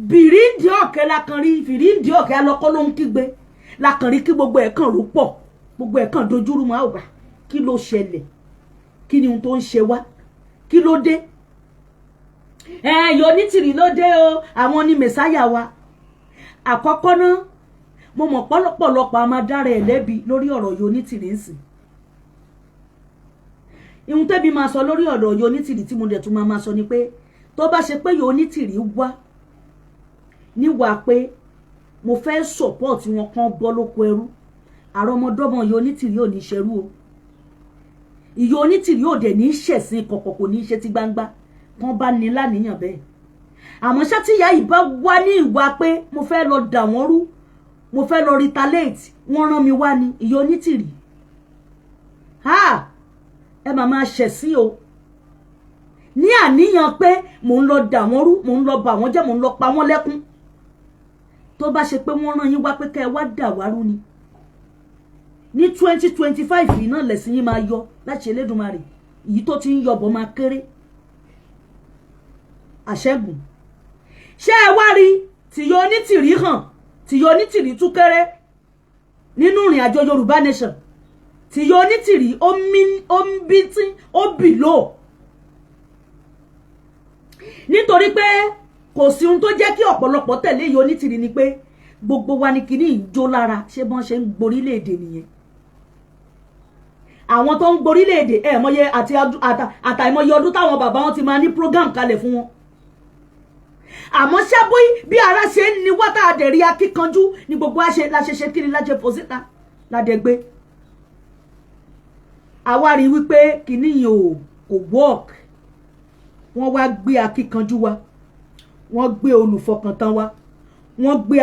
bìrìndì ọ̀kẹ́ lakànrí, fìrìndì ọ̀kẹ́ alọ́kọ́ ló ń kígbe lakànrí kí gbogbo ẹ̀ kàn ró pọ̀, gbogbo ẹ̀ kàn dojúrú mọ́. Àwòbá, kí ló ṣẹlẹ̀? Kí ni ohun tó ń ṣe wá? Kí ló dé? Ẹ yọ onítìrì ló dé o. Àwọn ni mẹ̀sáyà wa. Àkọ́kọ́ náà, mo mọ̀ pọ́lọpọ̀lọpọ̀ a máa dára ẹ̀ lẹ́bi lórí ọ̀rọ̀ yọ onítìrì ń sìn. Ihun tẹ́bi máa sọ lórí ọ̀rọ̀ yọ onítìrì tí mo dẹ̀ tún máa sọ ni pé, tó bá ṣe pé yọ onítìrì wá níwà pé mo fẹ́ support wọn kán bọ́ lóko ẹrú, àrọ́mọdọ́mọ yọ onítìrì ò ní ṣerú o. Ìyọ onítìrì ò dẹ̀ ní ṣẹ̀sìn kọ̀kọ̀, kò ní ṣe ti gbangba kán bá ní láníyàn bẹ́ẹ̀. Àmọ́ ṣá, tí ìyá yìí bá wá ní ìwà pé mo fẹ́ lọ dà wọ́n rú, mo fẹ́ lọ retaliate, wọ́n rán mi wá ní, ìyọ onítìrì, ha, ẹ máa máa ṣẹ̀sìn o, ní àníyàn pé mò ń lọ dà wọ́n rú, mò ń lọ bà wọ́n jẹ́, mò ń lọ pa wọ́n lẹ́kún. Tó bá ṣe pé wọ́n rán yín wá pé kẹ́ ẹ wá dà wá rú ni, ní 2025 yìí náà lẹ̀sìn yín máa yọ láti Elédùmarè. Èyí tó ti ń yọbọ̀ máa kéré àṣẹ́gun. Ṣé ẹ wá rí tìyọ onítìrí hàn, tìyọ onítìrí tún kéré nínú ìrìn àjò Yorùbá Nation. Tìyọ onítìrí ó ń bí tí ó bì lò. Nítorí pé kò sí ohun tó jẹ́ kí ọ̀pọ̀lọpọ̀ tẹ̀lé Ìyá Onítìrí ni pé gbogbo wa ni kìíní ìjó lára. Ṣé bọ́n ṣe ń gborílẹ̀-èdè nìyẹn? Àwọn tó ń gborílẹ̀-èdè ẹ̀ mọye àti àtàìmọye ọdún táwọn bàbá wọn ti máa ní program kalẹ̀ fún wọn. Àmọ́ ṣá, bí ara ṣe ń ni wá, tá a dẹ̀ rí akíkanjú ní gbogbo àṣẹ la ṣe ṣe kiri, la ṣe fò síta ládẹ́gbé. Àwa rí wípé kìíní yìí ò kò work. Wọ́n wá gbé akíkanjú wa, wọ́n gbé olùfọkàntán wa, wọ́n gbé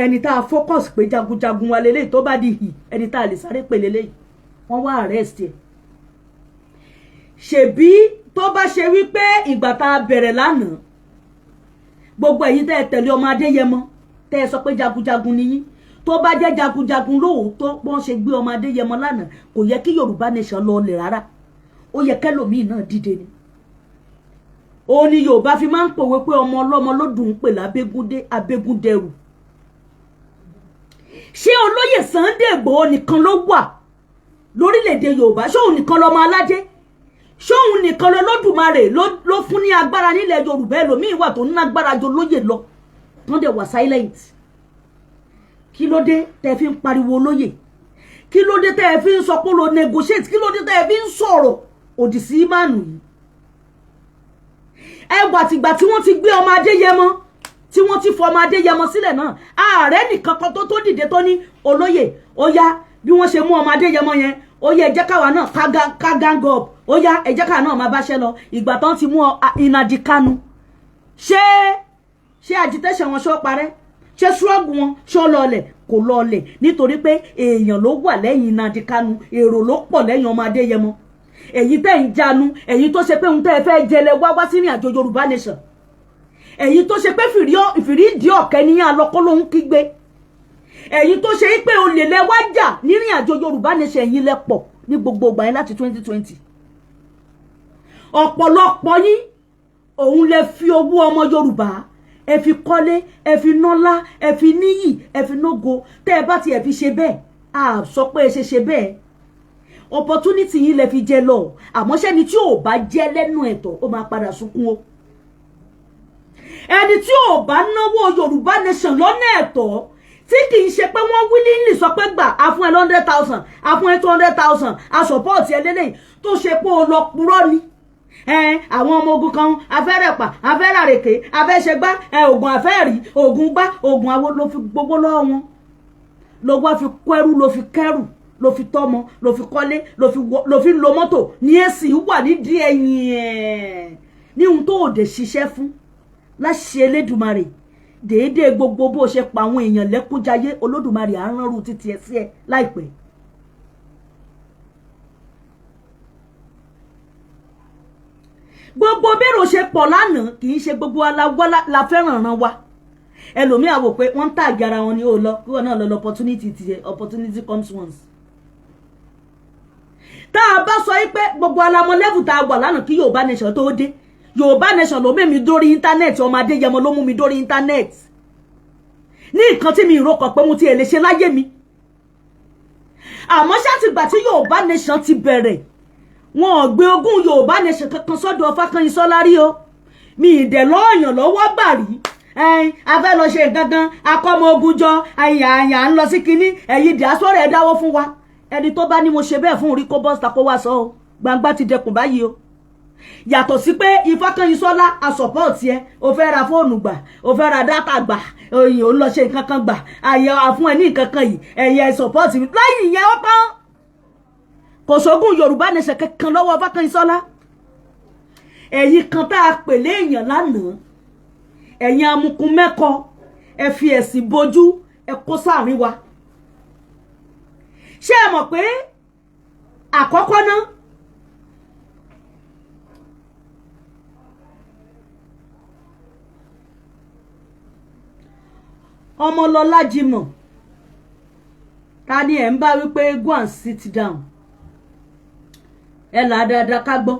ẹni tá a focus pé jagunjagun wa lélẹ́yìí, tó bá di hì, ẹni tá a lè sáré pè lélẹ́yìí, wọ́n wá arrest ẹ̀. Ṣèbí tó bá ṣe wípé ìgbà tá a bẹ̀rẹ̀ lánàá, gbogbo ẹ̀yin tẹ́ ẹ tẹ̀lé ọmọ Adéyẹmọ, tẹ́ ẹ sọ pé jagunjagun ni yín, tó bá jẹ́ jagunjagun lóòótọ́, bọ́n ṣe gbé ọmọ Adéyẹmọ lánàá, kò yẹ kí Yorùbá Nation lọ lẹ̀ rárá. Ó yẹ kẹlòmíì náà dìde ni. Ó ní Yorùbá fi máa ń pòwe pé ọmọ ọlọ́mọ ló dùn ún pè lábégúndé, abégúndẹrù. Ṣé olóyè Sunday Igboho nìkan ló wà lórílẹ̀‐èdè Yorùbá? Ṣé òun nìkan lọ́mọ aládé? Ṣé òun nìkan lọ́lọ́dùmarè ló fún ní agbára nílẹ̀ Yorùbá? Ẹlòmíín wà tó ń agbára jọ lóyè lọ, tán dẹ̀ wà silent. Kí ló dé tẹ́ fi ń pariwo olóyè? Kí ló dé tẹ́ fi ń sọ pé lo negotiate? Kí ló dé tẹ́ fi ń sọ̀rọ̀ òdì sí ìmánu yìí? Ẹ wà tìgbà tí wọ́n ti gbé ọmọ Adéyẹmọ, tí wọ́n ti fọ ọmọ Adéyẹmọ sílẹ̀ náà, ààrẹ nìkan kan tó dìde tó ní olóyè, ó yá, bí wọ́n ṣe mú ọmọ Adéyẹmọ yẹn, ó yẹ, ẹ jẹ́ káwa náà ká gang up, ó yá, ẹ jẹ́ káwa náà máa báṣẹ́ lọ. Ìgbà tán ti mú Nnamdi Kanu, ṣé agitation wọn ṣó parẹ́? Ṣé struggle wọn ṣó lọlẹ̀? Kò lọlẹ̀, nítorí pé èèyàn ló wà lẹ́yìn Nnamdi Kanu, èrò ló pọ̀ lẹ́yìn ọmọ Adéyẹmọ. Èyí tẹ́ ń jánu, èyí tó ṣe pé ohun tẹ́ ẹ fẹ́ jẹlẹ wá wá sínú àjò Yorùbá Nation, èyí tó ṣe pé fìrí ìdí ọ̀kẹ́ ní alọ́kọ́ ló ń kígbe, èyí tó ṣe pé olè lẹ wá jà nírìn àjò Yorùbá Nation, ẹ̀yin lẹ pọ̀ ní gbogbo ìgbà yẹn láti 2020. Ọ̀pọ̀lọpọ̀ yín òun lẹ fi owó ọmọ Yorùbá, ẹ fi kọ́lé, ẹ fi nọ́lá, ẹ fi níyì, ẹ fi nógo. Tẹ́ ẹ bá ti ẹ fi ṣe bẹ́ẹ̀, a sọ pé ẹ ṣe ṣe bẹ́ẹ̀, opportunity yín lẹ fi jẹ lọ. Àmọ́ ṣẹ́ni tí ò bá jẹ́ lẹ́nu ẹ̀tọ́, ó máa padà sunkún o. Ẹni tí ò bá náwó Yorùbá Nation lọ́nà ẹ̀tọ́, tí kì í ṣe pé wọ́n willingly sọ pé gbà á fún ẹ 100,000, á fún ẹ 200,000, á support ẹ lélẹ́yìn, tó ṣe pé o lọ purọ́ ni, àwọn ọmọ ogun kan afẹ́rẹ̀pà, afẹ́ràrèké, afẹ́ṣẹgbá, oògùn afẹ́rí, oògùn gbá, oògùn àwo ló fi gbogbo lọ́wọ́ wọn, ló wá fi kẹ́rù, ló fi kẹ́rù, ló fi tọ́mọ, ló fi kọ́lé, ló fi lo mọ́tò ní èsì wà nídìí ẹ̀yìn ẹ̀ ní ohun tó òde ṣiṣẹ́ fún láṣẹ Elédùmarè. Déédéé gbogbo bó ṣe pa àwọn èèyàn lẹ́kúnjayé, Olódùmarè á ránrú títí ẹ sí ẹ láìpẹ́. Gbogbo bẹ́rò ṣe pọ̀ lánàá, kì í ṣe gbogbo aláwọ̀ la fẹ́ràn ran wa. Ẹlòmíà wò pé wọ́n ń tàgé ara wọn ni, ó lọ kí wọ́n náà lọ lọ opportunity tiẹ̀. Opportunity comes once. Tá a bá sọ pé gbogbo alamọ level tá a wà lánàá kí Yorùbá Nation tó dé, Yorùbá Nation ló mẹ́mi dórí internet, ọmọ Adéyẹmọ ló mú mi dórí internet ní nǹkan tí mi ìró kan pé mo ti ẹ̀ lè ṣe láyé mi. Àmọ́ ṣátìgbà tí Yorùbá Nation ti bẹ̀rẹ̀, wọn ò gbé ogún Yorùbá Nation kankan sọ́dọ̀ Fákànyìnsọ́lá rí o. Mi ì dẹ̀ lọ́ọ̀yàn lọ́wọ́ gbà rí. Ẹn a fẹ́ lọ ṣe nǹkan kan, akọ́mọ ogun jọ, àyà àyà ń lọ sí kinní, ẹ̀yin diaspora ẹ̀ dáwọ́ fún wa. Ẹni tó bá ní mo ṣe bẹ́ẹ̀ fún orí, kó bọ́sítà kó wá sọ o. Gbangba ti dẹkùn báyìí o. Yàtọ̀ sí pé Ifákànyìnsọ́lá a support ẹ, o fẹ́ ra fóònù gbà, o fẹ́ ra data gbà, òyìn ò ń lọ ṣe nǹkan kan gbà, àyè àfún ẹ ní nǹkan kan yìí, ẹ̀yẹ support mi lẹ́yìn ìyẹn, ó tán. Kò sógun Yorùbá Nation kankan lọ́wọ́ Fákànyìnsọ́lá. Ẹ̀yin kan tá a pè léèyàn lánàá, ẹ̀yin amukun mẹ́kọ, ẹ fi ẹ̀sìn bojú, ẹ kó sáàrin wa. Ṣé ẹ mọ̀ pé àkọ́kọ́ náà, Ọmọlọ́lá Jimoh, ta ni ẹ̀ ń bá wípé go and sit down? Ẹ là á dáadáa ká gbọ́.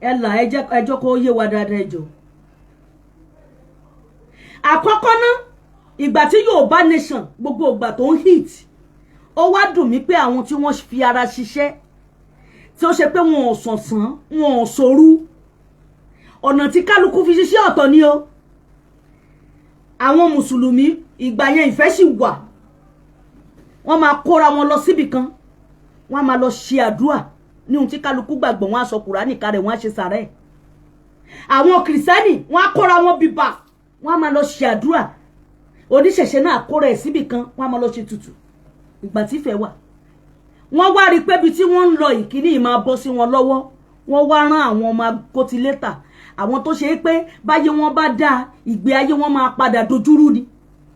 Ẹ là, ẹ jẹ́ ẹjọ́ kó yé wa dáadáa. Ẹ jọ̀ọ́, àkọ́kọ́ ná, ìgbà tí Yorùbá Nation, gbogbo ìgbà tó ń hit, ó wá dùn mí pé àwọn tí wọ́n fi ara ṣiṣẹ́, Tí ó ṣe pé wọn ò sànsán, wọn ò sòrú. Ọ̀nà tí kálukú fi ṣiṣẹ́ ọ̀tọ̀ ni o. Àwọn mùsùlùmí ìgbà yẹn, ìfẹ́ sì wà. Wọ́n máa kóra wọn lọ síbì kan, wọ́n á máa lọ ṣe àdúrà ní ohun tí kálukú gbàgbọ́. Wọ́n á sọ Kùránì kalẹ̀, wọ́n á ṣe sàrẹ́. Àwọn kìrìsìtẹ́nì, wọ́n á kóra wọn bíbà, wọ́n á máa lọ ṣe àdúrà. Oníṣẹ̀ṣe náà kóra ẹ̀ síbì kan, wọ́n á máa lọ ṣe tutù. Ìgbà tí ìfẹ́ wà, wọ́n wá rí i pé ibi tí wọ́n ń lọ, ìkíní yìí máa bọ́ sí wọn lọ́wọ́. Wọ́n wá rán àwọn ọmọ akótilétà, àwọn tó ṣe é pé báyé wọn bá dáa, ìgbé ayé wọn máa padà dojúrú ni.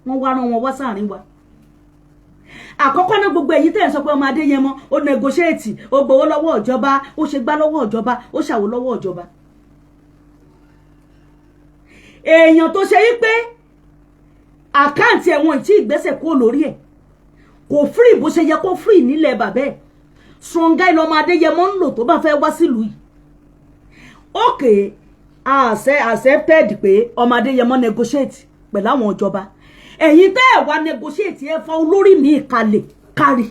Wọ́n wá rán wọn wá sáàrin wa. Àkọ́kọ́ náà, gbogbo èyí tẹ̀ ń sọ pé ọmọ Adéyẹmọ ó negotiate, ó gbowó lọ́wọ́ ìjọba, ó ṣe gbá lọ́wọ́ ìjọba, ó ṣàwó lọ́wọ́ ìjọba, èèyàn tó ṣe wípé account ẹ̀wọ̀n tí ìgbésẹ̀ kúrò lórí ẹ̀ kò free bó ṣe yẹ kó free nílẹ̀ bàbẹ́ ẹ̀, strong guy lọmọ Adéyẹmọ ń lò tó bá fẹ́ wá sílùú yìí. Okay, àṣẹ accepted pé ọmọ Adéyẹmọ negotiate pẹ̀lú àwọn ìjọba. Ẹ̀yin tẹ́ ẹ̀ wá negotiate, ẹ fa olórí mi kalẹ̀ kárí.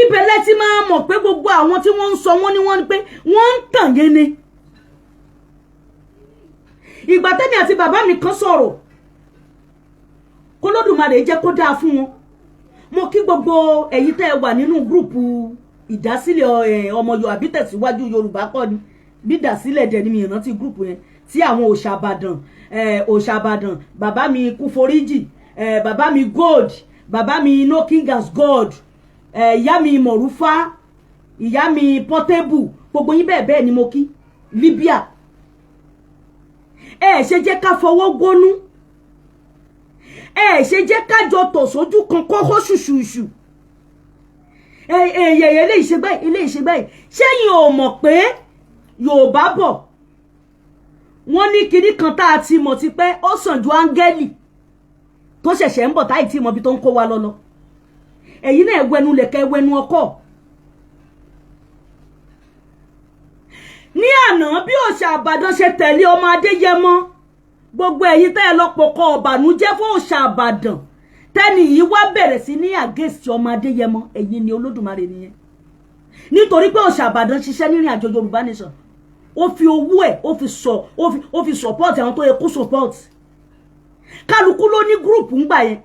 Ibẹ̀ lẹ ti máa mọ̀ pé gbogbo àwọn tí wọ́n ń sọ, wọ́n ní wọ́n ní pé wọ́n ń tàn yín ni. Ìgbà tẹ́mi àti bàbá mi kan sọ̀rọ̀, k'Olódùmarè jẹ́ kó dáa fún wọn, mo kí gbogbo ẹ̀yin tẹ́ ẹ wà nínú group ìdásílẹ̀ ọmọ Yorùbá àbí tẹ̀síwájú Yorùbá kọ́ ni, bí ìdásílẹ̀ dẹ̀ ni, mi ìrántí group yẹn, tí àwọn Òòṣàbàdàn, Òòṣàbàdàn, bàbá mi Kúforíjì, bàbá mi Gold, bàbá mi No King as God, ìyá mi Mọ̀rúfá, ìyá mi Portable, gbogbo yín bẹ́ẹ̀ bẹ́ẹ̀ ni mo kí. Libya, ẹ ṣe jẹ́ ká fọwọ́ gbónú, ẹ ṣe jẹ́ ká jọ tò sójú kan kọ́kọ́ ṣùṣùṣù. Ẹ ẹ eléyìí ṣe báyìí, eléyìí ṣe báyìí. Ṣẹ́yìn ò mọ̀ pé Yorùbá bọ̀, wọ́n ní kinní kan tá a ti mọ̀ tipẹ́, ó sàn ju áńgẹ́lì tó ṣẹ̀ṣẹ̀ ń bọ̀ táì tí mọ̀ bí tó ń kó wa lọ́lọ́. Ẹ̀yin náà wẹnu lẹ̀kẹ́, wẹnu ọkọ̀. Ní àná, bí Òòṣà Àbàdàn ṣe tẹ̀lé ọmọ Adéyẹmọ, gbogbo ẹ̀yin tẹ́ ẹ lọ pọkọ ọ̀bànújẹ́ fún Òòṣà Àbàdàn, tẹ́ni yìí wá bẹ̀rẹ̀ sí ní against ọmọ Adéyẹmọ, ẹ̀yin ni Olódùmarè nìyẹn. Nítorí pé Òòṣà Àbàdàn ṣiṣẹ́ nírìn àjò Yorùbá Nation, ó fi owó ẹ̀, ó fi sọ, ó fi support àwọn tó yẹ kó support. Kálukú ló ní group ńgbà yẹn.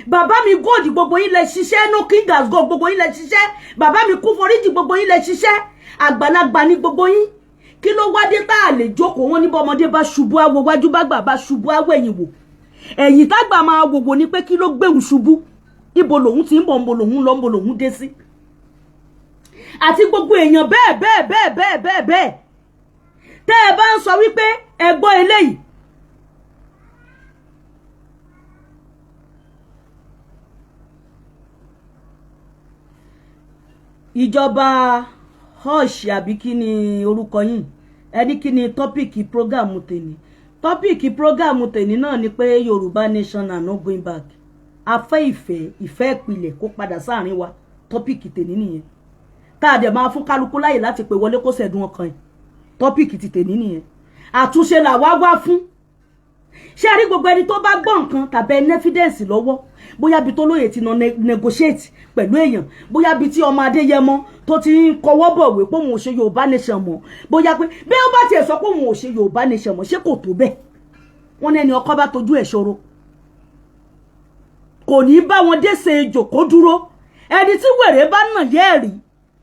Bàbá mi Gold, gbogbo yín lẹ ṣiṣẹ́. No King as God, gbogbo yín lẹ ṣiṣẹ́. Bàbá mi Kúforíjì, gbogbo yín lẹ ṣiṣẹ́. Àgbàlagbà ní gbogbo yín. Kí ló wá dé tá a lè jókòó? Wọn ní bọ́mọdé bá ṣubú, àwò wájú, bá gbà bá ṣubú, àwọ̀ ẹ̀yìn wò. Ẹ̀yìn tágbà máa wòwò ni pé kí ló gbéhùn ṣubú, ibo lòun ti ń bọ̀, nbo lòun lọ, nbo lòun dé sí, àti gbogbo èèyàn bẹ́ẹ̀ bẹ́ẹ̀ bẹ́ẹ̀ bẹ́ẹ̀ bẹ́ẹ̀ bẹ́ẹ̀. Tẹ́ ẹ bá ń sọ wípé ẹ gbọ́ eléyìí, ìjọba hush, àbí kí ni orúkọ yìí? Ẹni kí ni topic program tèmi? Topic program tèmi náà ni pé Yorùbá Nation and no going back. A fẹ́ ìfẹ́, ìfẹ́ ìpìlẹ̀ kó padà sáàrin wa. Topic tèmi nìyẹn, tá a dẹ̀ máa fún kálukú láyè láti pè wọlé kó sẹ̀dùn ọkàn ẹ̀. Topic ti tèmi nìyẹn. Àtúnṣe làwa wá fún. Ṣé rí gbogbo ẹni tó bá gbọ́ nǹkan tàbí ẹni evidence lọ́wọ́, bóyá bí tó lóye ti na negotiate pẹ̀lú èèyàn, bóyá bí tí ọmọ Adéyẹmọ tó ti ń kọwọ́ bọ̀wé pé òun ò ṣe Yorùbá Nation mọ́, bóyá pé bí ó bá tiẹ̀ sọ pé òun ò ṣe Yorùbá Nation mọ́, ṣé kò tó bẹ́ẹ̀? Wọ́n ní ẹni ọkọ bá tojú ẹ̀ ṣòro kò ní bá wọn dé ṣe ejò kó dúró. Ẹni tí wèrè bá nà yẹ́ ẹ̀rí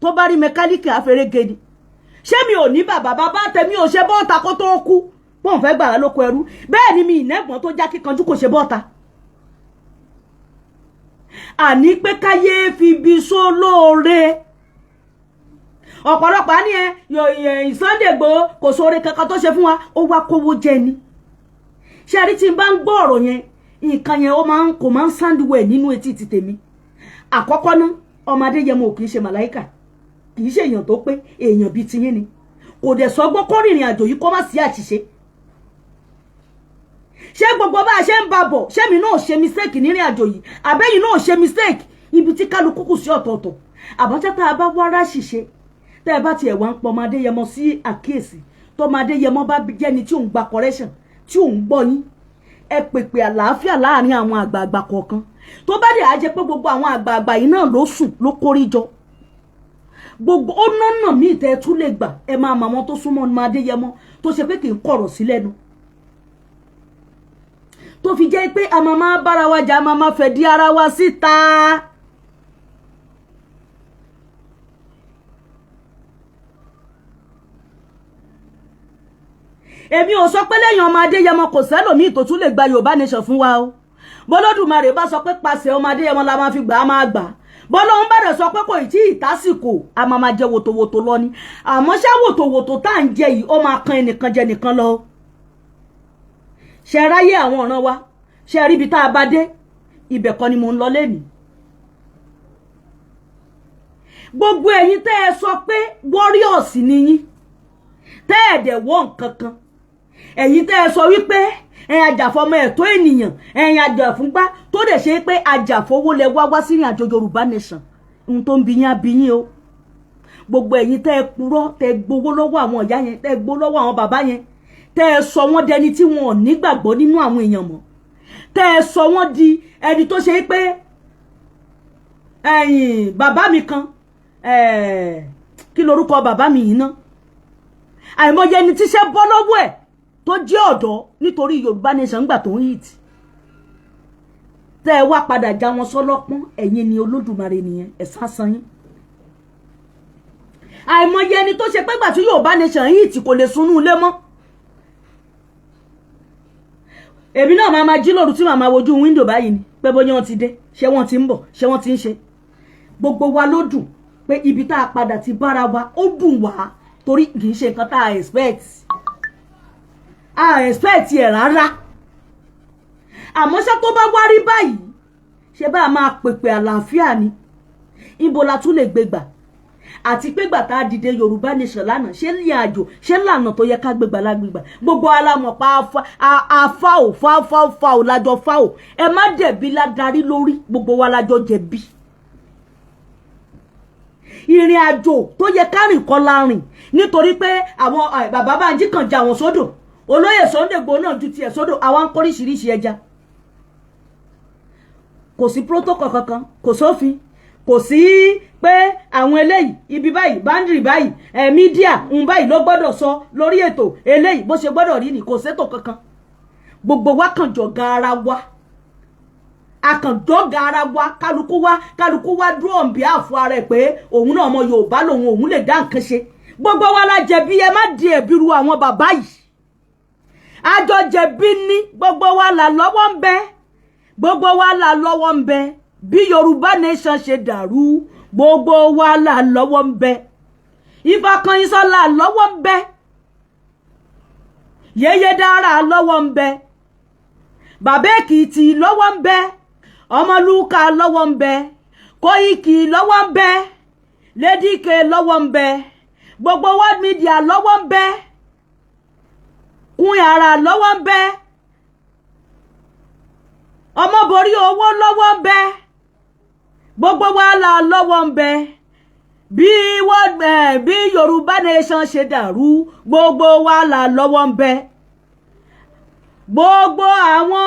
tó bá rí mẹkáníìkì àfẹrẹ́gẹ́ ni. Ṣé mi ò ní bàbá? Bàbá tèmi ò ṣe bọ́ọ̀ta kó tó kú bóun fẹ́ gbàrà lóko ẹrú. Bẹ́ẹ̀ ni mi ìnẹ́gbọ̀n tó já kíkanjú kò ṣe bọ́ọ̀ta. Àní pé káyé fi bí só lóore. Ọ̀pọ̀lọpọ̀ á ní ẹ Sunday Igboho kò sóore kankan tó ṣe fún wa, ó wá kówó jẹ ni. Ṣé rí, tí n bá ń gbọ́ ọ̀rọ̀ yẹn, nǹkan yẹn ó máa ń kò máa ń sound well nínú etí ti tèmi. Àkọ́kọ́ ná, ọmọ Adéyẹmọ ò kì í ṣe màláìkà, kì í ṣe èèyàn tó pé, èèyàn bíi tiyín ni. Kò dẹ̀ sọgbọ́n kó rìnrìn àjò yìí kó má sí àṣìṣe. Ṣé gbogbo bá a ṣe ń ba bọ̀, ṣé mi náà ṣe mistake nírìn àjò yìí, àbẹ́yìn náà ṣe mistake? Ibi tí kálukú kù sí ọ̀tọ̀ọ̀tọ̀. Àbọ̀tẹ́ tá a bá wá ráṣìṣe, tẹ́ ẹ bá tiẹ̀ wá ń pọ̀ ọmọ Adéyẹmọ sí àkíyèsí, tọmọ Adéyẹmọ bá jẹ́ni tí òun gba correction, tí òun gbọ́ yín, ẹ pèpè àlàáfíà láàrin àwọn àgbààgbà kọ̀ọ̀kan. Tó bá dẹ̀ á jẹ́ pé gbogbo àwọn àgbààgbà yìí náà ló sùn ló kórí jọ. Gbogbo ó nọ́nà míì tẹ́ ẹ tún lè gbà. Ẹ máa mọ àwọn tó súnmọ́ ọmọ Adéyẹmọ tó ṣe pé kì í kọ̀rọ̀ sí lẹ́nu, tó fi jẹ́ pé a máa máa bára wa jà, a máa máa fẹ̀ di ara wa síta. Èmi ò sọ pé lẹ́yìn ọmọ Adéyẹmọ kò sẹ́lòmíì tó tún lè gba Yorùbá Nation fún wa o. Bọ́lọ́dùmarè bá sọ pé pàṣẹ ọmọ Adéyẹmọ la máa fi gbà á, máa gbà. Bọ́lọ́hún bá dẹ̀ sọ pé kò tí ì tásìkò, a máa máa jẹ wòtòwòtò lọ ni. Àmọ́ ṣá, wòtòwòtò tá à ń jẹ yìí, ó máa kan ẹnìkan jẹ nìkan lọ. Ṣe ráyé àwọn ọ̀ràn wa, ṣe rí ibi tá a bá dé, ibẹ̀ kọ́ ni mò ń lọ lẹ́nìí. Gbogbo ẹ̀yin tẹ́ ẹ sọ pé warriors ni yín, tẹ́ ẹ̀ dẹ̀ wọ́ nǹkan kan, ẹ̀yin tẹ́ ẹ sọ wípé ẹ̀yin ajàfọmọ ẹ̀tọ́ ènìyàn, ẹ̀yin ajàfúngbá, tó dẹ̀ ṣe pé ajàfowó lẹ wá wá sínú àjọ Yorùbá Nation, ohun tó ń bi yín á bi yín o. Gbogbo ẹ̀yin tẹ́ ẹ purọ́, tẹ́ ẹ gbowó lọ́wọ́ àwọn ìyá yẹn, tẹ́ ẹ gbowó lọ́wọ́ àwọn bàbá yẹn, tẹ́ ẹ sọ wọ́n dẹni tí wọn ò nígbàgbọ́ nínú àwọn èèyàn mọ́, tẹ́ ẹ sọ wọ́n di ẹni tó ṣe pé ẹ̀yìn bàbá mi kan, kí lorúkọ bàbá mi yìí ná? Àìmọye ẹni tíṣẹ́ bọ́ lọ́wọ́ ẹ̀ tó jẹ́ ọ̀dọ́ nítorí Yorùbá Nation gbà tó ń hit, tẹ́ ẹ wá padà já wọn sọ́lọ́pọ́n. Ẹ̀yin ni Olódùmarè nìyẹn, ẹ̀sán san yín. Àìmọye ẹni tó ṣe pé gbà tí Yorùbá Nation hit, kò lè sunú ilé mọ́. Èmi náà máa máa jí lóru tí màá máa wojú window báyìí ni pé bóyá wọ́n ti dé, ṣé wọ́n ti ń bọ̀, ṣé wọ́n ti ń ṣe. Gbogbo wa ló dùn pé ibi tá a padà ti bára wa, ó dùn wá torí kì í ṣe nǹkan tá a expect, a expect ẹ̀ rárá. Àmọ́ ṣá, tó bá wá rí báyìí, ṣe bá a máa pèpè àlàáfíà ni. Ibo la tún lè gbé gbà? Àti pé gbà tá a dìde Yorùbá Nation lánàá, ṣé ní àjò, ṣé lànà tó yẹ ká gbégbà lágbègbà? Gbogbo alamọ̀ pa afá ò fá fá fá ò lájọ fá ò. Ẹ má dẹ̀bi ládarí lórí, gbogbo wa lájọ jẹ̀bi. Ìrìn àjò tó yẹ ká rìn kọ́ la rìn, nítorí pé àwọn bàbá Bánjí kan já wọn sódò, olóyè Sunday Igboho náà ju tiẹ̀ sódò, àwa ń kóríṣiríṣi ẹja. Kò sí protocol kankan, kò sófin, kò sí pé àwọn eléyìí ibi báyìí, boundary báyìí, ẹ̀ media ń báyìí ló gbọ́dọ̀ sọ lórí ètò eléyìí, bó ṣe gbọ́dọ̀ rí ni. Kò sétò kankan. Gbogbo wa kàn jọ̀gá ara wa, akàndọ́gà ara wa. Kálukú wa dúró on behalf ara ẹ̀ pé òun náà ọmọ Yorùbá lòun, òun lè dá nǹkan ṣe. Gbogbo wa la jẹ̀bi. Ẹ má di ẹ̀bi ru àwọn bàbá yìí, àjọ jẹ̀bi ní. Gbogbo wa là lọ́wọ́ ń bẹ, gbogbo wa là lọ́wọ́ ń bẹ. Bí Yorùbá Nation ṣe dàrú, gbogbo wa là lọ́wọ́ ń bẹ. Ìfàkànyìnsọ́lá lọ́wọ́ ń bẹ, Yèyé Dára lọ́wọ́ ń bẹ, Bàbá Èkìtì lọ́wọ́ ń bẹ, Ọmọlúkà lọ́wọ́ ń bẹ, Kóìkì lọ́wọ́ ń bẹ, Lédìkè lọ́wọ́ ń bẹ, gbogbo world media lọ́wọ́ ń bẹ, kún ara lọ́wọ́ ń bẹ, ọmọborí owó lọ́wọ́ ń bẹ, gbogbo wa là lọ́wọ́ ń bẹ. Bí wọ́n bí Yorùbá Nation ṣe dàrú, gbogbo wa là lọ́wọ́ ń bẹ. Gbogbo àwọn,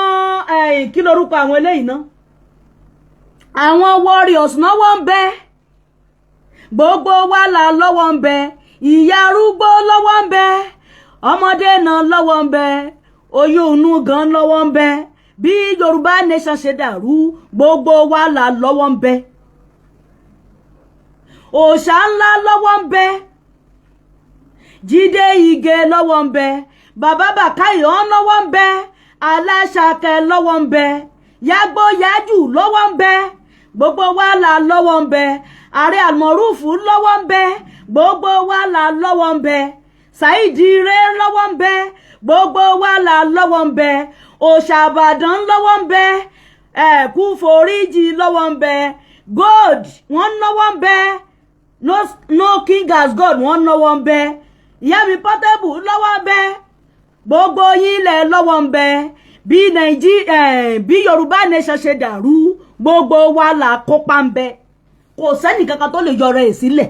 kí lorúkọ àwọn eléyìí ná, àwọn warriors náwó ń bẹ, gbogbo wa là lọ́wọ́ ń bẹ. Ìyá arúgbó lọ́wọ́ ń bẹ, ọmọdé náà lọ́wọ́ ń bẹ, oyún inú gan lọ́wọ́ ń bẹ. Bí Yorùbá Nation ṣe dàrú, gbogbo wa là lọ́wọ́ ń bẹ. Òòṣà ńlá lọ́wọ́ ń bẹ, Jídé Ìgè lọ́wọ́ ń bẹ, bàbá Bàkáyọ̀ lọ́wọ́ ń bẹ, Aláṣàkẹ́ lọ́wọ́ ń bẹ, Yàgbó Yájù lọ́wọ́ ń bẹ, gbogbo wa là lọ́wọ́ ń bẹ. Ààrẹ Àlmọ̀rúfù lọ́wọ́ ń bẹ, gbogbo wa là lọ́wọ́ ń bẹ. Saheed Ire lọ́wọ́ ń bẹ, gbogbo wa là lọ́wọ́ ń bẹ. Òòṣà Ìbàdàn lọ́wọ́ ń bẹ, ẹ̀kú foríjì lọ́wọ́ ń bẹ, gold wọ́n lọ́wọ́ ń bẹ, no, no king as God wọ́n lọ́wọ́ ń bẹ, ìyá mi Portable lọ́wọ́ ń bẹ, gbogbo yín lẹ̀ lọ́wọ́ ń bẹ. Bí Nàìjíríà, bí Yorùbá Nation ṣe dàrú, gbogbo wa là kópa ń bẹ. Kò sẹ́nì kankan tó lè yọrọ ẹ̀ sílẹ̀.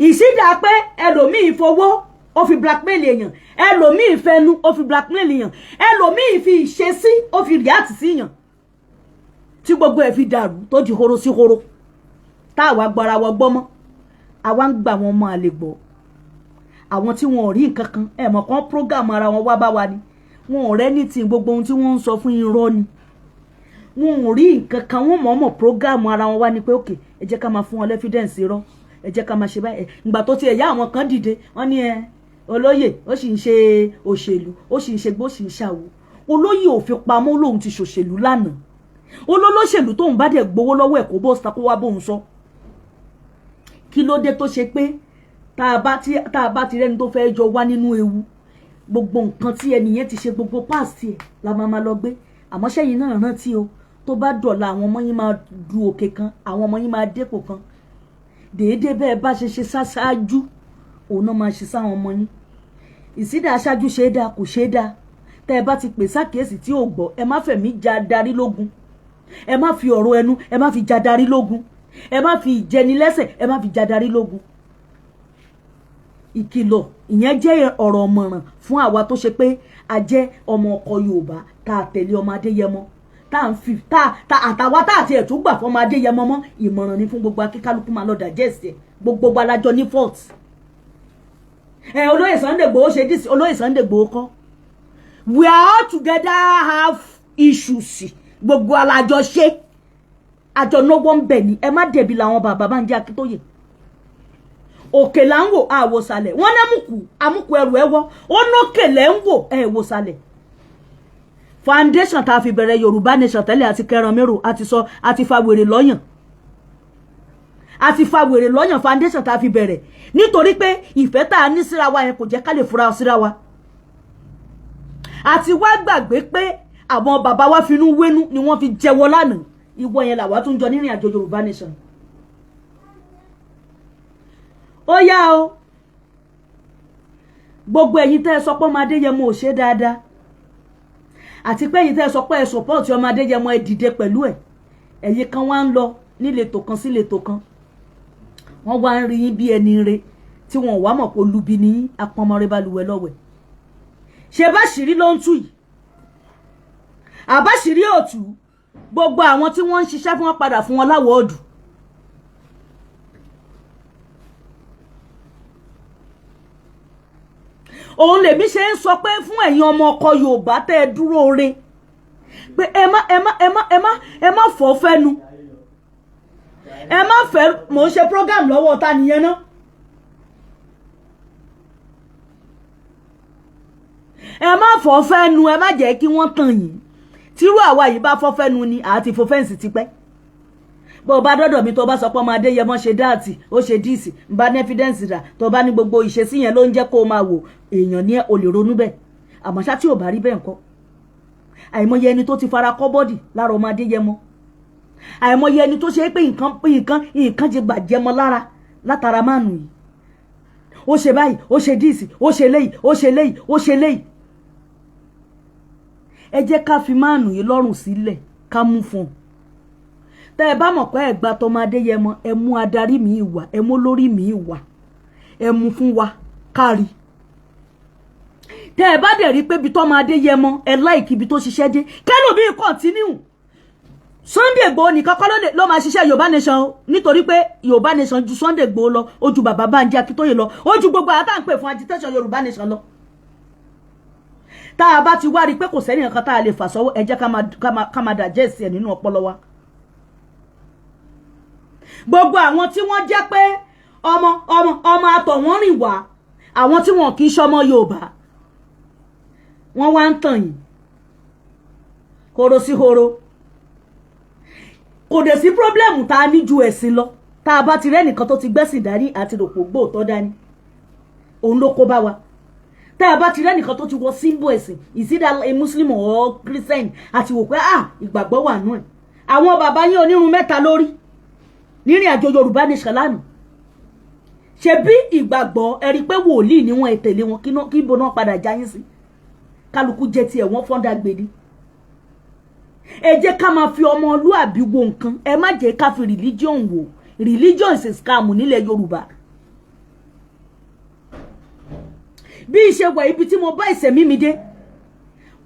Ìsídà pé ẹlòmíì fowó ó fi blackmail èèyàn, ẹlòmíì fẹnu ó fi blackmail èèyàn, ẹlòmíì fi ìṣesí ó fi react sí èèyàn, tí gbogbo ẹ̀ fi dàrú, tó di horo sí horo, táwa gbọ́ra wọ gbọ́ mọ́. Àwa ń gbà wọn ọmọ àlè gbọ́, àwọn tí wọn ò rí nǹkan kan, ẹ̀ mọ̀ kán program ara wọn wá bá wa ni. Wọn ò rẹ́ ní tí gbogbo ohun tí wọ́n ń sọ fún irọ́ ni. Wọn ò rí nǹkan kan, wọ́n mọ̀ọ́mọ̀ program ara wọn wá ní pé, "OK, ẹ jẹ́ ká máa fún wọn l'evidence irọ́, ẹ jẹ́ ká máa ṣe báyìí." Ìgbà tó ti ẹ̀yà, àwọn kan dìde, wọ́n ní ẹ olóyè ó sì ń ṣe òṣèlú, ó sì ń ṣe gbó, ó sì ń ṣàwò. Olóyè ò fi pamọ́, lóun ti ṣòṣèlú lánàá. Olólóṣèlú tóun bá dẹ̀ gbowó lọ́wọ́ ẹ̀, kó bó sa kó wá bóun sọ. Kí ló dé tó ṣe pé tá a bá ti rẹ́ni tó fẹ́ jọ wá nínú ewu, gbogbo nǹkan tí ẹnìyẹn ti ṣe, gbogbo past ẹ̀ la máa máa lọ gbé? Àmọ́ sẹ́yìn náà rántí o, tó bá dọ̀la, àwọn ọmọ yín máa du òkè kan, àwọn ọmọ yín máa dépò kan. Déédéé bẹ́ẹ̀ bá ṣe ṣe ṣáṣáájú, òun náà máa ṣe sáwọn ọmọ yín. Ìsídà aṣáájú ṣe é dáa, kò ṣe é dáa, tẹ́ ẹ bá ti pè sákèésì tí ò gbọ́, ẹ má fẹ̀mí ja darí lógun, ẹ má fi ọ̀rọ̀ ẹnu, ẹ má fi ja darí lógun, ẹ má fi ìjẹnilẹ́sẹ̀, ẹ má fi ja darí lógun. Ìkìlọ̀ ìyẹn jẹ́ ọ̀rọ̀ ọ̀mọ̀ràn fún àwa tó ṣe pé a jẹ́ ọmọ ọkọ Yorùbá, tá a tẹ̀lé ọmọ Adéyẹmọ, tá à ń fi tá tá àtàwa tá àti ẹ̀tún gbà fọmọ Adéyẹmọ mọ́. Ìmọ̀ràn ni fún gbogbo akíkálukú, máa lọ digest ẹ̀. Gbogbo wa la jọ ní fault. Ẹ olóyè Sunday Igboho ṣe this, olóyè Sunday Igboho kọ́. We are all together have issues. Gbogbo alájọ ṣe àjọ náwó ń bẹ̀ ni. Ẹ má dẹ̀bi làwọn bàbá bá ń jẹ́ Akíntóyè. Òkè là ń wò, àwòsàlẹ̀. Wọ́n ní àmùkù àmùkù ẹrù ẹ wọ́, ó nókè lẹ́ ń wò, ẹ wòsàlẹ̀. Foundation tá a fi bẹ̀rẹ̀ Yorùbá Nation tẹ́lẹ̀, àti kẹran mérò, àti sọ, àti fa wèrè lọ́yàn, àti fa wèrè lọ́yàn. Foundation tá a fi bẹ̀rẹ̀, nítorí pé ìfẹ́ tá a ní síra wa yẹn kò jẹ́ ká lè fura síra wa. Àti wá gbàgbé pé àwọn bàbá wa finú wénú ni wọ́n fi jẹ́wọ́ lánàá. Ìwọ yẹn làwa tún jọ nírìn àjò Yorùbá Nation. Ó yá o, gbogbo ẹ̀yin tẹ́ ẹ sọ pé ọmọ Adéyẹmọ ò ṣe dáadáa, àti pé ẹ̀yin tẹ́ ẹ sọ pé ẹ support ọmọ Adéyẹmọ, ẹ dìde pẹ̀lú ẹ̀. Ẹ̀yin kan wá ń lọ níletò kan síletò kan, wọ́n wá ń rí yín bí ẹni re tí wọn ò wá mọ̀ pé olubi ní apọnmọrẹ́ balùwẹ̀ lọ́wẹ̀. Ṣe bá ṣìírí ló ń tú yìí, àbáṣìírí òtú. Gbogbo àwọn tí wọ́n ń ṣiṣẹ́ fún wọn padà fún wọn láwọ̀ ọ̀dù. Òun lèmi ṣe ń sọ pé fún ẹ̀yin ọmọ ọkọ Yorùbá tẹ́ ẹ dúró re, pé ẹ má ẹ má ẹ má ẹ má ẹ má fọ́ fẹ́nu, ẹ má fẹ́. Mò ń ṣe program lọ́wọ́, ta nìyẹn náà? Ẹ má fọ́ fẹ́nu, ẹ má jẹ́ kí wọ́n tàn yín. Tírú àwa yìí bá fọ́ fẹ́nu ni àti fò fẹ́ǹsì tipẹ́. Bó o bá dọ́dọ̀ mi, tó o bá sọ pé ọmọ Adéyẹmọ ṣe that, ó ṣe this, ń bá ní evidence rà, tó o bá ní gbogbo ìṣesí yẹn ló ń jẹ́ kó o máa wò èèyàn ní, o lè ronú bẹ́ẹ̀. Àmọ́ ṣá, tí ò bá rí bẹ́ẹ̀ ńkọ́? Àìmọye ẹni tó ti fara kọ́ body lára ọmọ Adéyẹmọ, àìmọye ẹni tó ṣe é pé nǹkan nǹkan nǹkan ti gbàjẹ́ mọ́ lára látara mánu yìí. Ó ṣe báyìí, ó ṣe this, ó ṣe léyìí, ó ṣe léyìí, ó ṣe léyìí. Ẹ jẹ́ ká fi máàlù yìí lọ́rùn sílẹ̀, ká mú fún un. Tẹ́ ẹ bá mọ̀ pé ẹ gba tọmọ Adéyẹmọ, ẹ mú adarí mi wá, ẹ mú lórí mi wá, ẹ mú fún wa kárí. Tẹ́ ẹ bá dẹ̀ rí pé ibi tọmọ Adéyẹmọ, ẹ like ibi tó ṣiṣẹ́ dé, kẹ́lòmíì continue. Sunday Igboho nìkan kọ́ ló máa ṣiṣẹ́ Yorùbá Nation o, nítorí pé Yorùbá Nation ju Sunday Igboho lọ, ó ju bàbá Bánjí Akíntóyè lọ, ó ju gbogbo àwọn tá à ń pè fún agitation Yorùbá Nation lọ. Tá a bá ti wá rí i pé kò sẹ́ni nǹkan tá a lè fà sọ́wọ́, ẹ jẹ́ ká máa digest ẹ̀ nínú ọpọlọ wa. Gbogbo àwọn tí wọ́n jẹ́ pé ọmọ ọmọ ọmọ àtọ̀ wọ́n rìn wá, àwọn tí wọn kì í ṣọmọ Yorùbá, wọ́n wá ń tàn yín horo sí horo. Kò dẹ̀ sí problem tá a ní ju ẹ̀sìn lọ. Tá a bá ti rẹ́nìkan tó ti gbẹ́sìn dání àti rògbò gbóòótọ́ dání, òun ló kó bá wa. Tá a bá ti rẹ́nìkan tó ti wọ symbol ẹ̀sìn, is either a Muslim or Christian, àti wò pé, ah, ìgbàgbọ́ wà nù ẹ̀. Àwọn bàbá yín onírun mẹ́ta lórí nírìn àjò Yorùbá Nation lánàá, ṣe bí ìgbàgbọ́ ẹ rí i pé wòlíì ni wọ́n, ẹ tẹ̀lé wọn, kí ibo náà padà já yín sí? Kálukú jẹ tiẹ̀, wọ́n fọ́ndà gbèdé. Ẹ jẹ́ ká máa fi ọmọlúàbí wo nǹkan, ẹ má jẹ́ ká fi religion wò. Religion is a scam nílẹ̀ Yorùbá. Bí ìṣe wà, ibi tí mo bá ìṣẹ̀mí mi dé,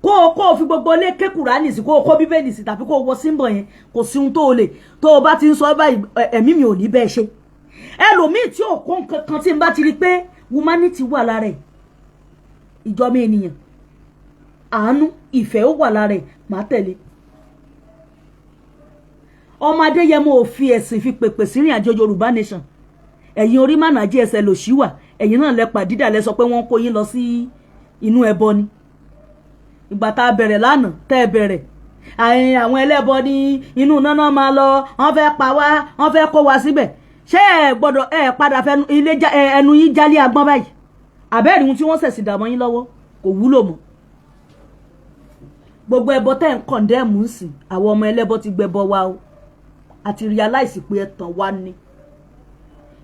kó o fi gbogbo ilé ké Kùránì sí, kó o kó Bíbélì sí, tàbí kó o wọ symbol yẹn, kò sí ohun tó o lè tó o bá ti ń sọ báyìí, ẹ̀mí mi ò ní bẹ́ẹ̀ ṣe. Ẹlòmíì tí ò kó nǹkan kan, tí n bá ti rí pé humanity wà lára ẹ̀, ìjọba ènìyàn, àánú, ìfẹ́ ó wà lára ẹ̀, màá tẹ̀lé. Ọmọ Adéyẹmọ ò fi ẹ̀sìn fi pèpè sírìn àjò Yorùbá Nation. Ẹ̀yin orí mànàjí ẹsẹ̀ lòṣì wà, ẹ̀yin náà lẹ pàdídà, lẹ sọ pé wọ́n kó yín lọ sí inú ẹbọ ni. Ìgbà tá a bẹ̀rẹ̀ lánàá, tẹ́ ẹ bẹ̀rẹ̀, àwọn ẹlẹ́bọ ní inú náná máa lọ, wọ́n fẹ́ pa wá, wọ́n fẹ́ kó wa síbẹ̀. Ṣé ẹ gbọ́dọ̀ ẹ padà fẹnu ilé ẹnu yín jálé agbọ́n báyìí? Àbẹ́ẹ̀rí ohun tí wọ́n ṣẹ̀sì dààmú yín lọ́wọ́ kò wúlò mọ́. Gbogbo ẹbọ tẹ́ ń condemn ń sìn, àwọn ọmọ ẹlẹ́bọ ti gbẹbọ wa o. Àti realize pé ẹ tàn wá ní,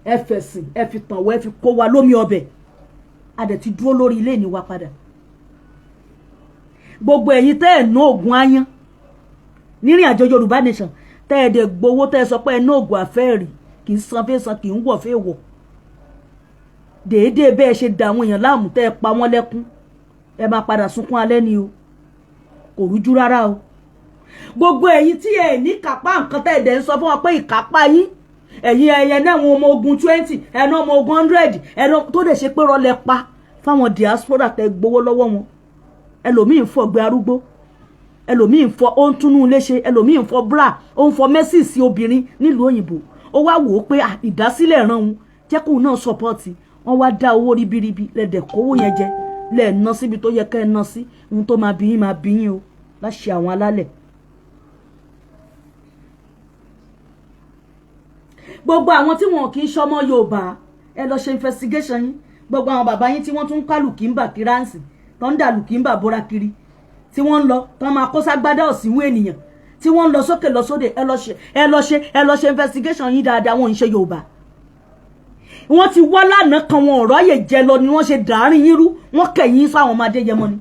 ẹ fẹ̀sìn, ẹ fi tàn wá, ẹ fi kó wa lómi ọbẹ̀. A dẹ̀ ti dúró lórí ilé ní wa padà. Gbogbo ẹ̀yin tẹ́ ẹ̀ ná oògùn áyán nírìn àjò Yorùbá Nation, tẹ́ ẹ̀ dẹ̀ gbowó, tẹ́ ẹ sọ pé ẹ ná oògùn àfẹ́ẹ̀rì, kì í san fẹ́ san, kì í wọ̀ fẹ́ wọ̀, déédéé bẹ́ẹ̀ ṣe da àwọn èèyàn láàmú, tẹ́ ẹ pa wọ́n lẹ́kún, ẹ máa padà sunkún alẹ́ ni o. Kò rújú rárá o. Gbogbo ẹ̀yin tí ẹ ní kápá nǹkan, tẹ́ ẹ dẹ̀ ń sọ fún wọn pé ìkápá yín, ẹ̀yin ẹ̀yẹ náà, àwọn ọmọ ogun 20, ẹ̀nà ọmọ ogun 100, ẹ̀nà tó dẹ̀ ṣe pé rọlẹ̀ pa fáwọn diaspora tẹ́ gbowó lọ́wọ́ wọn. Ẹlòmíì ń fọ̀gbẹ́ arúgbó, ẹlòmíì ń fọ, ó ń túnú léṣe, ẹlòmíì ń fọ bra, ó ń fọ mẹ́sìsì obìnrin nílùú òyìnbó. Ó wá wò ó pé ìdásílẹ̀ ràn òun, jẹ́ kóun náà support. Wọ́n wá dá owó ribiribi lẹ́dẹ̀, kówó yẹn jẹ, lẹ́ẹ̀ ná síbi tó yẹ ká ẹ ná sí. Ohun tó máa bí yín máa bí yín o, láṣẹ àwọn alálẹ̀. Gbogbo àwọn tí wọn kì í ṣọmọ Yorùbá, ẹ lọ ṣe investigation yín. Gbogbo àwọn bàbá yín tí wọ́n tún ń kálù kí ń bà kíráǹsì, tó ń dàlù kí ń bà bóra kiri, tí wọ́n ń lọ tó máa kó ságbádá òsínwó ènìyàn, tí wọ́n ń lọ sókè lọ sóde, ẹ lọ ṣe, ẹ lọ ṣe, ẹ lọ ṣe investigation yín dáadáa. Wọn ò ń ṣe Yorùbá. Wọ́n ti wá lánàá kan, wọn ọ̀rọ̀ ayè jẹ lọ ni wọ́n ṣe dàárín yín rú. Wọ́n kẹ̀yìn sáwọn ọmọ Adéyẹmọ ni,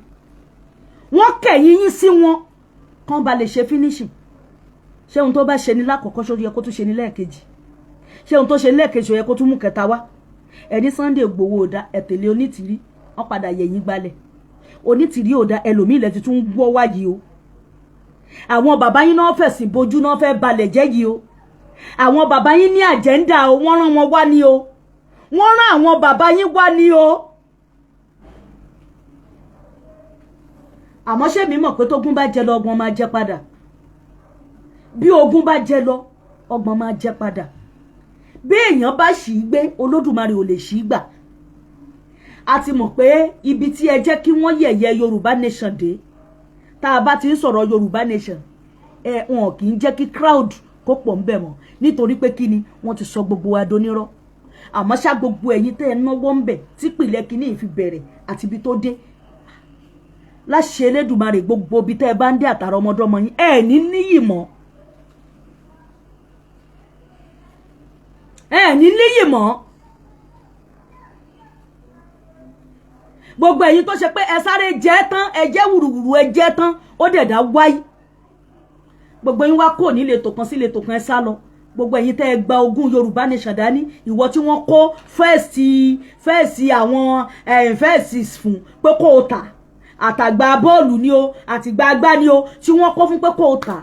wọ́n kẹ̀yìn yín sí wọn kán ba lè ṣe finishing. Ṣé ohun tó bá ṣe ní lákọ̀ọ́kọ́, ṣó yẹ kó tún ṣe ní lẹ́ẹ̀kejì? Ṣé ohun tó ṣe lẹ́ẹ̀kejì, ó yẹ kó tún mú kẹta wá? Ẹni Sunday Igboho ò dá, ẹ̀tẹ̀lé Onítìrí, wọ́n padà yẹ̀yìn gbalẹ̀. Onítìrí ò dá, ẹlòmíì lẹ ti tún gbọ́ wáyé o. Àwọn bàbá yín náà fẹ̀sìn bojú náà fẹ́ balẹ̀ jẹ́ yìí o. Àwọn bàbá yín ní agenda o. Wọ́n rán wọn wá ní o. Wọ́n rán àwọn bàbá yín wá ní o. Àmọ́ ṣé mi mọ̀ pé tógún bá jẹ lọ, ọgbọ́n máa jẹ padà? Bí ogún bá jẹ lọ, ọgbọ́n máa jẹ padà. Bí èèyàn bá ṣì í gbé, Olódùmarè ò lè ṣì í gbà. A ti mọ̀ pé ibi tí ẹ jẹ́ kí wọ́n yẹ̀yẹ́ Yorùbá Nation dé, tá a bá ti ń sọ̀rọ̀ Yorùbá Nation, ẹ wọn kì í jẹ́ kí crowd kó pọ̀ ń bẹ̀ mọ́, nítorí pé kí ni? Wọ́n ti sọ gbogbo wa donírọ́. Àmọ́ ṣá, gbogbo ẹ̀yin tẹ́ ẹ náwó ń bẹ̀ tí pìlẹ̀ kínní fi bẹ̀rẹ̀ àti ibi tó dé, láṣẹ Elédùmarè, gbogbo ibi tẹ́ ẹ bá ń dé àtàrà ọmọdọ́mọ yín, ẹ ní níyì mọ́, ẹ ní níyì mọ́. Gbogbo ẹ̀yin tó ṣe pé ẹ sáré jẹ́ tán, ẹ jẹ́ wùrùwùrù, ẹ jẹ́ tán, ó dẹ̀dá wáyé, gbogbo yín wá kò nílé tò kan sílé tò kan, ẹ sá lọ. Gbogbo ẹ̀yin tẹ́ ẹ gba ogún Yorùbá Nation dání, ìwọ tí wọ́n kó fẹ́ẹ̀sì fẹ́ẹ̀sì àwọn fẹ́ẹ̀sì fún pé kó o tà, àtàgbà bọ́ọ̀lù ni o, àtìgbà agbá ni o, tí wọ́n kó fún pé kó o tà,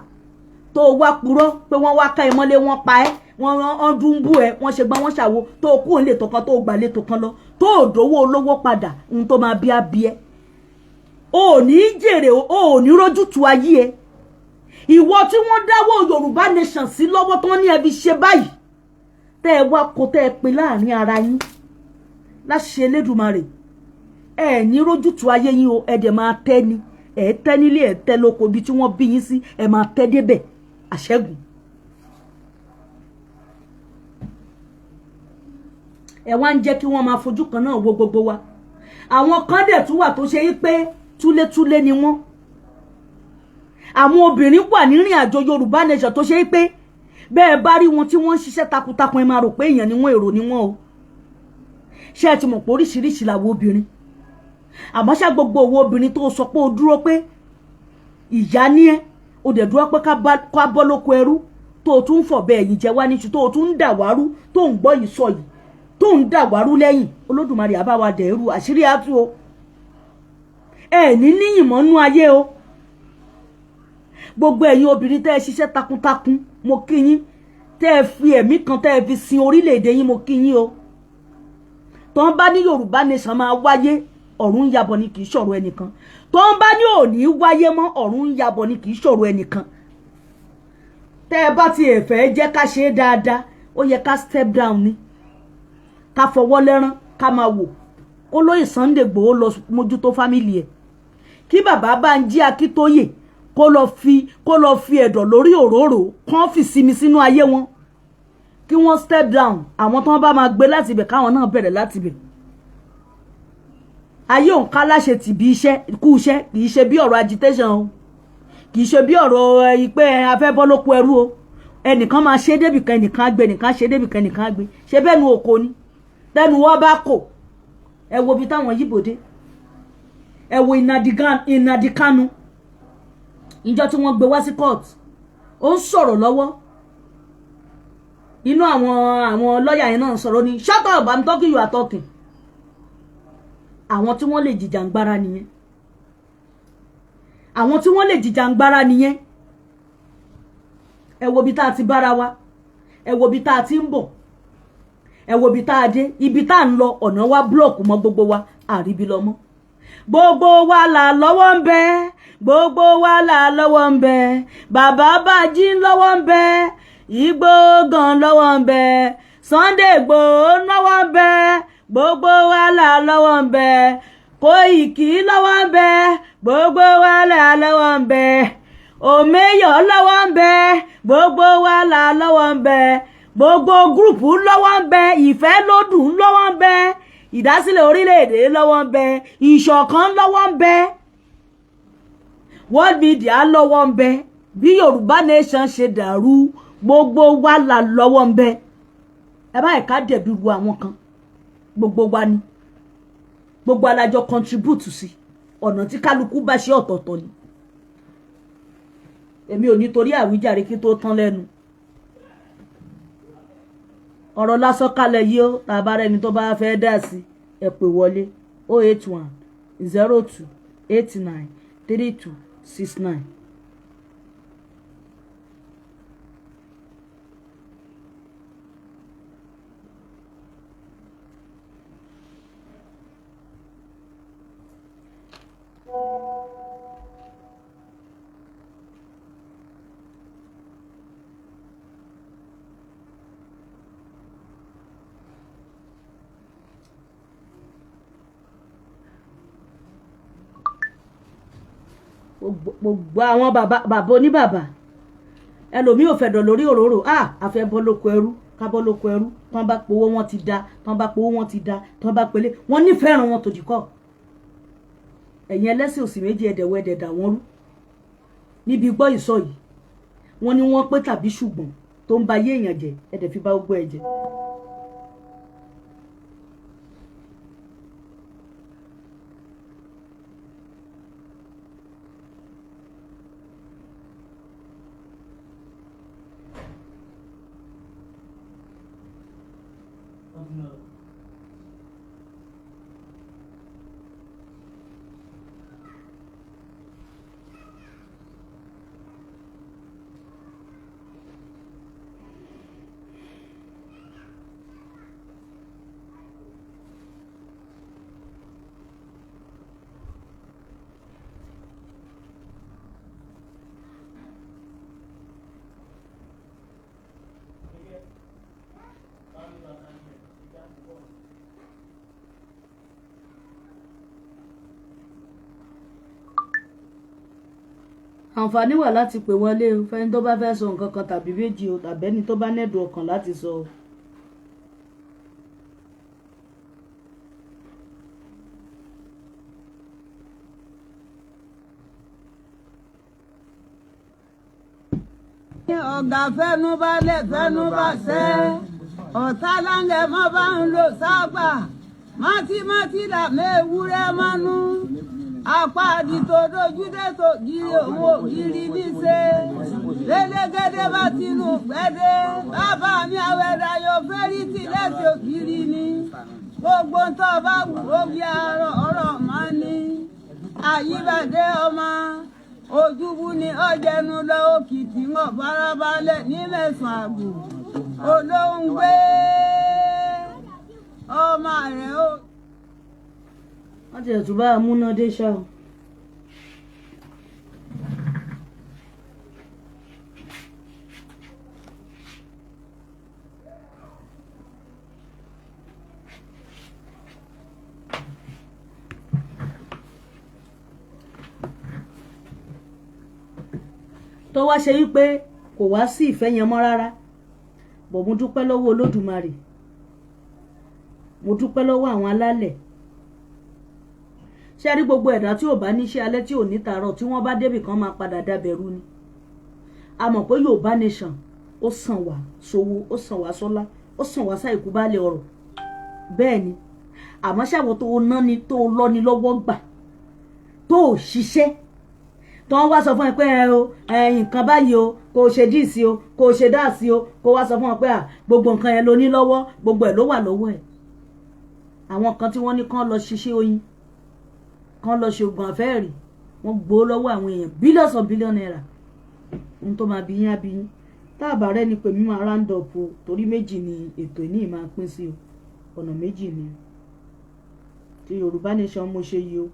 tó o wá purọ́ pé wọ́n wá ká ẹ mọ́lé, wọ́n pa ẹ́, wọ́n dún bú ẹ, wọ́n ṣe gbá, wọ́n ṣàwo, tó o kúrò nílé tó kan, tó o gbà lé tó kan lọ, tó o dówó olówó padà, ohun tó máa bí á bí ẹ, o ò ní jèrè, o ò ní rójútu ayé ẹ. Ìwọ tí wọ́n dáwọ́ Yorùbá Nation sí lọ́wọ́ tó ní ẹbí ṣe báyìí, tẹ́ ẹ wá kó, tẹ́ ẹ pin láàrin ara yín, láṣẹ Elédùmarè, ẹ ní rójútu ayé yín o. Ẹ dẹ̀ máa tẹ́ ni, ẹ tẹ́ nílé, ẹ tẹ́ lóko, ibi tí wọ́n bí yín sí, ẹ máa tẹ́ débẹ̀ àṣẹ́gun. Ẹ wá ń jẹ́ kí wọ́n máa fojú kan náà wo gbogbo wa. Àwọn kan dẹ̀ tún wà tó ṣe yí pé túlétúlé ni wọ́n. Àwọn obìnrin wà nírìn àjò Yorùbá Nation tó ṣe yí pé bẹ́ẹ̀ bá rí wọn tí wọ́n ń ṣiṣẹ́ takuntakun, ẹ máa rò pé èèyàn ni wọ́n, èrò ni wọ́n o. Ṣé ẹ ti mọ̀ pé oríṣiríṣi làwọn obìnrin? Àmọ́ ṣá, gbogbo owó obìnrin tó sọ pé o dúró pé ìyá ní ẹ, o dẹ̀ dúró pé ká bọ́ lóko ẹrú, tó o tún ń fọ̀ bẹ́ẹ̀ yìí jẹ́ wá níṣu, tó o tún ń dà wárú, tó ń gbọ́ yìí sọ yìí, tó ń dà wárú lẹ́yìn, Olódùmarè àbáwá dẹ̀rú àṣírí àtú o. Ẹ ní níyìn mọ́nú ayé o. Gbogbo ẹ̀yin obìnrin tẹ́ ẹ ṣiṣẹ́ takuntakun, mo kí yín. Tẹ́ ẹ fi ẹ̀mí kan, tẹ́ ẹ fi sin orílẹ̀-èdè yín, mo kí yín o. Tó ń bá ní Yorùbá Nation máa wáyé, ọ̀run ń yabọ̀ ni, kì í ṣọ̀rọ̀ ẹnìkan. Tó ń bá ní òní wáyé mọ́, ọ̀run ń yabọ̀ ni, kì í ṣọ̀rọ̀ ẹnìkan. Tẹ́ ẹ bá ti ẹ̀fẹ́ jẹ́ ká ṣe é dáadáa, ó yẹ ká step down ni, ká fọwọ́ lẹ́rán, ká máa wò kó lóye Sunday Igboho lọ mójútó family ẹ̀, kí bàbá Bánjí Akíntóyè kó lọ fi ẹ̀dọ̀ lórí òróró, kán fi sinmi sínú ayé wọn, kí wọ́n step down. Àwọn tó ń bá máa gbé láti ibẹ̀, káwọn náà bẹ̀rẹ̀ láti ibẹ̀. Ayé òǹkà láṣẹ tì bí iṣẹ́ kú iṣẹ́. Kì í ṣe bí ọ̀rọ̀ agitation o, kì í ṣe bí ọ̀rọ̀ ìpè afẹ́bọ́ ló kú ẹrú o. Ẹnìkan máa ṣe débìkan, ẹnìkan á gbé, ẹnìkan á ṣe débìkan, ẹnìkan á gbé. Ṣe bẹ́ẹ̀ nu oko ni tẹnu wọn bá kò. Ẹ wo ibi táwọn yíbò dé. Ẹ wo Nnamdi Kanu, ìjọ tí wọ́n gbé wá sí court, ó ń sọ̀rọ̀ lọ́wọ́, inú àwọn lọ́ọ̀yà yẹn náà ń sọ̀rọ̀ ní, "Shut up, I'm talking, you are talking." Àwọn tí wọ́n lè jìjàngbara nìyẹn. Àwọn tí wọ́n lè jìjàngbara nìyẹn. Ẹ wo ibi tá a ti bára wa, ẹ wo ibi tá a ti ń bọ̀, ẹ wo ibi tá a dé, ibi tá a ń lọ. Ọ̀nà wa block mọ́ gbogbo wa, àríbi lọ mọ́. Gbogbo wa là lọ́wọ́ ń bẹ, gbogbo wa là lọ́wọ́ ń bẹ. Bàbá Bánjí lọ́wọ́ ń bẹ, Ìgbòho gan lọ́wọ́ ń bẹ, Sunday Igboho lọ́wọ́ ń bẹ, gbogbo wa là lọ́wọ́ ń bẹ, Kóìkì lọ́wọ́ ń bẹ, gbogbo wa là lọ́wọ́ ń bẹ, Òmeyọ̀ lọ́wọ́ ń bẹ, gbogbo wa là lọ́wọ́ ń bẹ, gbogbo group lọ́wọ́ ń bẹ, ìfẹ́ lódùn lọ́wọ́ ń bẹ, ìdásílẹ̀ orílẹ̀-èdè lọ́wọ́ ń bẹ, ìṣọ̀kan lọ́wọ́ ń bẹ, world media lọ́wọ́ ń bẹ. Bí Yorùbá Nation ṣe dàrú, gbogbo wa là lọ́wọ́ ń bẹ. Ẹ báyìí ká dẹ̀bi ru àwọn kan, gbogbo wa ni, gbogbo alájọ contribute sí. Ọ̀nà tí kálukú bá ṣe ọ̀tọ̀ọ̀tọ̀ ni. Èmi ò ní torí àwíjàre kí tó tán lẹ́nu ọ̀rọ̀ lásán kalẹ̀ yìí ó. Tàbá rẹni tó bá fẹ́ dá sí, ẹ pè wọlé: 08102893269. Gbogbo àwọn bàbá bàbá oníbàbà, ẹlòmíì ò fẹ̀dọ̀ lórí òróró. Ah, àfẹ́ bọ́ lóko ẹrú, ká bọ́ lóko ẹrú. Tán bá powó wọn ti da, tán bá powó wọn ti da, tán bá pélé wọn nífẹ̀ẹ́ ràn wọn tòjì kọ́. Ẹ̀yin ẹlẹ́sìn òsì méjì, ẹ̀dẹ̀wọ̀ ẹ̀dẹ̀dà wọn rú níbi gbọ́ ìsọ yìí. Wọ́n ní wọ́n pé tàbí ṣùgbọ́n tó ń ba ayé èèyàn jẹ́, ẹ̀dẹ̀ fi bá gbogbo ẹ̀ jẹ́. Àǹfààní wà láti pè wọlé o, fẹ́ni tó bá fẹ́ sọ nǹkan kan tàbí méjì o, tàbí ẹni tó bá nẹ́dùn ọkàn láti sọ o. Ọ̀gá fẹ́nu balẹ̀, fẹ́nu bàṣẹ́, ọ̀tá láńgẹ̀ mọ́ bá ń lò ságbà, mátímátí là mẹ́wúrẹ́ mọ́nú, apá àdìtò dojúdé tó gírí òun ògiri níṣe lélẹ́gẹ́dẹ́ bá tinú gbẹ́dẹ́. Bàbá mi àwẹ̀dàyọ̀ fẹ́rí tí lẹ́sẹ̀ ògiri ni gbogbo ń tọ́ bá wù ó bí arọ ọ̀rọ̀ máa ní àyíbàdé ọmọ ojúbú ni ọjẹnu lọ òkìtì wọn farabalẹ̀ ní mẹ́sàn-án àgbò. Olóńgbé ọmọ rẹ̀ ó. Wọ́n ti ẹ̀tún bá a múná dé ṣá o. Tó wá ṣe wípé kò wá sí ìfẹ́ yẹn mọ́ rárá bọ̀, mo dúpẹ́ lọ́wọ́ Olódùmarè, mo dúpẹ́ lọ́wọ́ àwọn alálẹ̀. Ṣé rí gbogbo ẹ̀dá tí ò bá níṣẹ́ alẹ́ tí ò ní tàárọ̀, tí wọ́n bá débì kan, máa padà dábẹ̀rú ni. A mọ̀ pé Yorùbá Nation ó sàn wá sówó, ó sàn wá sọ́lá, ó sàn wá sáìkú baálé ọ̀rọ̀. Bẹ́ẹ̀ ni, àmọ́ ṣàwọn tó ná ni tó lọ́ ni lọ́wọ́ gbà tó ò ṣiṣẹ́, tó ń wá sọ fún ẹ pé ẹ o, ẹ nǹkan báyìí o, kò ṣe díìsì o, kò ṣe dáàsì o, kò wá sọ fún ọ pé à gbogbo nǹkan yẹn ló ní lọ́wọ́, gbogbo ẹ̀ ló wà lọ́wọ́ ẹ̀. Àwọn kan tí wọ́n ní kán lọ ṣiṣẹ́ oyin, kán lọ ṣe oògùn àfẹ́ẹ̀rì, wọ́n gbowó lọ́wọ́ àwọn èèyàn, billions of billion naira. Ohun tó máa bí yín á bí yín. Tá a bá rẹ́ ni pé mi máa round up o, torí méjì ni ètò ìní máa pín sí o, ọ̀nà méjì ni. Ti Yorùbá Nation mo ṣe yìí o.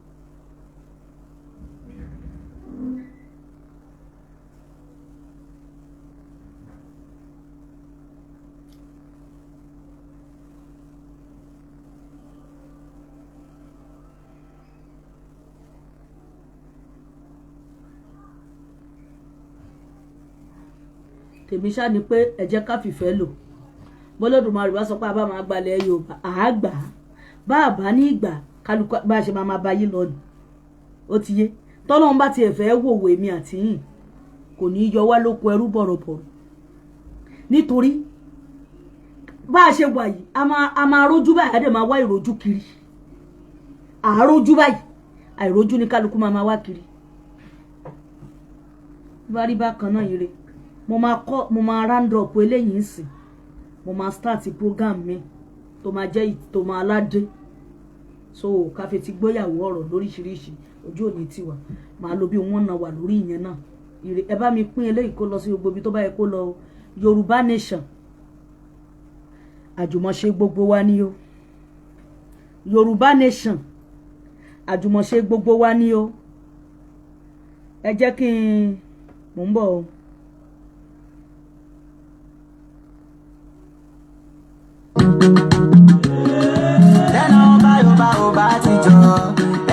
Tèmi ṣá ni pé ẹ jẹ́ ká fìfẹ́ lò. Bọ́lọ́dúnmarè bá sọ pé a bá máa gbalẹ̀ Yorùbá, àá gbà á. Bá a bá ní ìgbà, kálukú bá a ṣe máa máa bá yí lọ ni. Ó ti yé. Tọ́lọ́run bá tiẹ̀ fẹ́ wòwò èmi àti yín, kò ní í yọ wá lóko ẹrú bọ̀rọ̀bọ̀rọ̀, nítorí bá a ṣe wà yìí, a máa rójú báyìí, á dẹ̀ máa wá ìrójú kiri. Àárójú báyìí, àìrójú ní kálukú máa máa wá kiri. Bá rí bákan náà, ire. Mo máa kọ́, mo máa round up eléyìí ń sìn, mo máa start program mi tó máa jẹ́ tó máa aládé, so káfí ti gbóyàwó ọ̀rọ̀ lóríṣiríṣi. Ojú òní tiwa máa lo bí wọ́n na wà lórí ìyẹn náà. Ire. Ẹ bá mi pín eléyìí kó lọ sí gbogbo ibi tó bá yẹ kó lọ o. Yorùbá Nation, àjùmọ̀ṣe gbogbo wa ni o. Yorùbá Nation, àjùmọ̀ṣe gbogbo wa ni o. Ẹ jẹ́ kí n mò ń bọ̀ o. Lẹ́nu ọba Yorùbá ò bá ti jọ,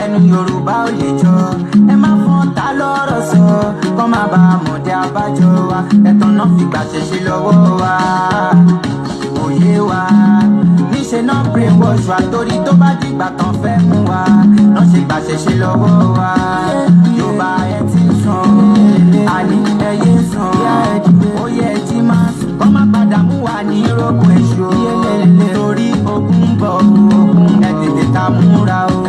ẹnu Yorùbá ò lè jọ. Ẹ má fọ́n ta lọ́rọ̀ sọ, kọ́ má ba àmọ̀dé abájọ wa. Ẹ̀tàn náà fi gbà ṣẹ̀ṣẹ̀ lọ́wọ́ wa, òye wa. Níṣẹ́ náà brainwash wa, torí tó bá dìgbà tán fẹ́ mú wa, náà ṣe gbà ṣẹ̀ṣẹ̀ lọ́wọ́ wa. Yorùbá, ẹ ti sùn, àní ẹ yé sùn, ó yẹ ẹ jí máa sùn, kọ́ má padà mú wa ní rògùn èṣù, torí ogun ń bọ̀ o. Ẹ tètè ta múra o,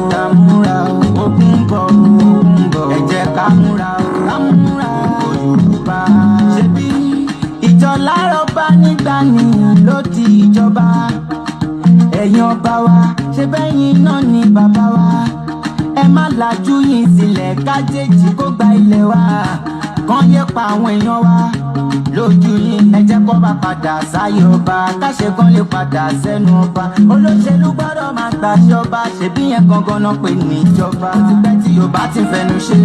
ogun ń bọ̀ o, ẹ jẹ́ ká múra o, ká múra o. Yorùbá, ṣebí ìjọ láàárọ̀ bá nígbà ní ló di ìjọba. Ẹ̀yin ọba wa, ṣe bẹ́yìn náà ni bàbá wa. Ẹ má lajú yín sílẹ̀ kájèjì kó gba ilẹ̀ wa, kàn yé pa àwọn èèyàn wa lójú yín. Ẹ jẹ́ kó bá padà sáyé ọba, káṣe kan lè padà sẹ́nu ọba. Olóṣèlú gbọ́dọ̀ máa gbàṣẹ ọba, ṣèbí yẹn gangan náà pè ní ìjọba. Ó ti pẹ́ tí Yorùbá ti fẹnu ṣe,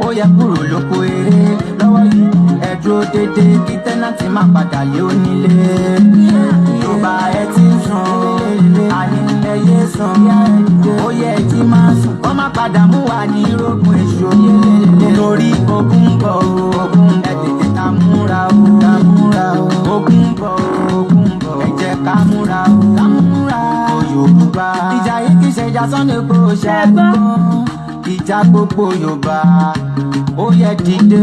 ó yẹ kúrò lóko eré lọ́wọ́ yìí. Ẹ dúró déédéé kí tenant má padà lé onílé. Yorùbá, ẹ ti ń sùn, àní ẹ yé sùn, ó yẹ ẹ jí máa sùn, kọ́ má padà mú wa ní rògùn èṣù, torí ogun ń bọ̀ o. Ẹ tètè ta múra o, ogun ń bọ̀ o, ẹ jẹ́ ká múra o, ká múra o. Yorùbá, ìjà yìí kì í ṣe ìjà Sunday Igboho ṣe Ẹ gbọ́. Nìkan ìjà gbogbo Yorùbá, ó yẹ dìde,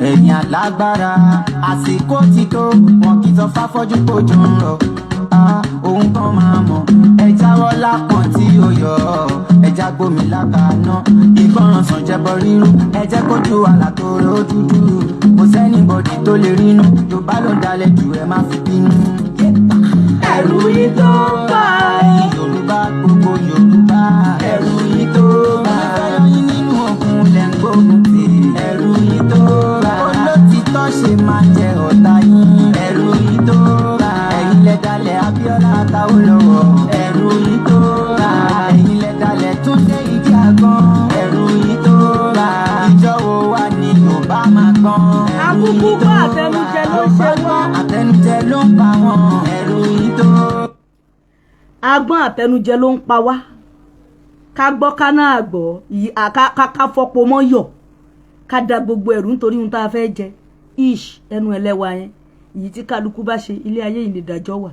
ẹ̀yin alágbára. Àsìkò ti tó, wọn kì í sọ fáfọ́jú kójú ń rọ̀. Ah, òun kan máa mọ̀. Ẹ jáwọ́ lápọ̀n tí ó yọ, ẹja gbómi lákàánà. Ìgbọràn sàn jẹbọ rírú, ẹ jẹ́ kójú àlàtòrò dúdú. Kò sẹ́nibọ̀dì tó lè rínú. Yorùbá ló ń dalẹ̀ jù, ẹ má fi bínú. Ẹ̀rù yìí tó ń bà. Ẹ̀yin Yorùbá, gbogbo Yorùbá, ẹ̀rù yìí tó bá. Onífẹ́yọ̀ yín nínú ogun lẹ̀ ń gbógun tì. Ẹ̀rù yìí tó bá. Olótìtọ́ ṣe máa jẹ ọ̀tá yín. Ẹ̀rù yìí tó Àtàwọlọ́wọ́ ẹ̀rù yìí tó rà. Ẹ̀yin lẹ́dàlẹ̀ tún dé ìdí àgbọn. Ẹ̀rù yìí tó rà. Ìjọ wo wà ní Yorùbá máa gbọ́n. Ẹ̀rù Akúkú yìí tó gbọ́ àtẹnujẹ ló ń ṣe wá. Àtẹnujẹ ló ń pa wọn. Ẹ̀rù yìí tó. Agbọ́n àtẹnujẹ ló ń pa wá. Ká gbọ́, ká náà gbọ́ ká fọpo mọ́ yọ̀, ká da gbogbo ẹ̀rù nítorí ohun tá a fẹ́ jẹ ish ẹnu ẹlẹ́wà yẹn. Èyí tí kálukú bá ṣe ilé ayé yìí nìdájọ́ wà.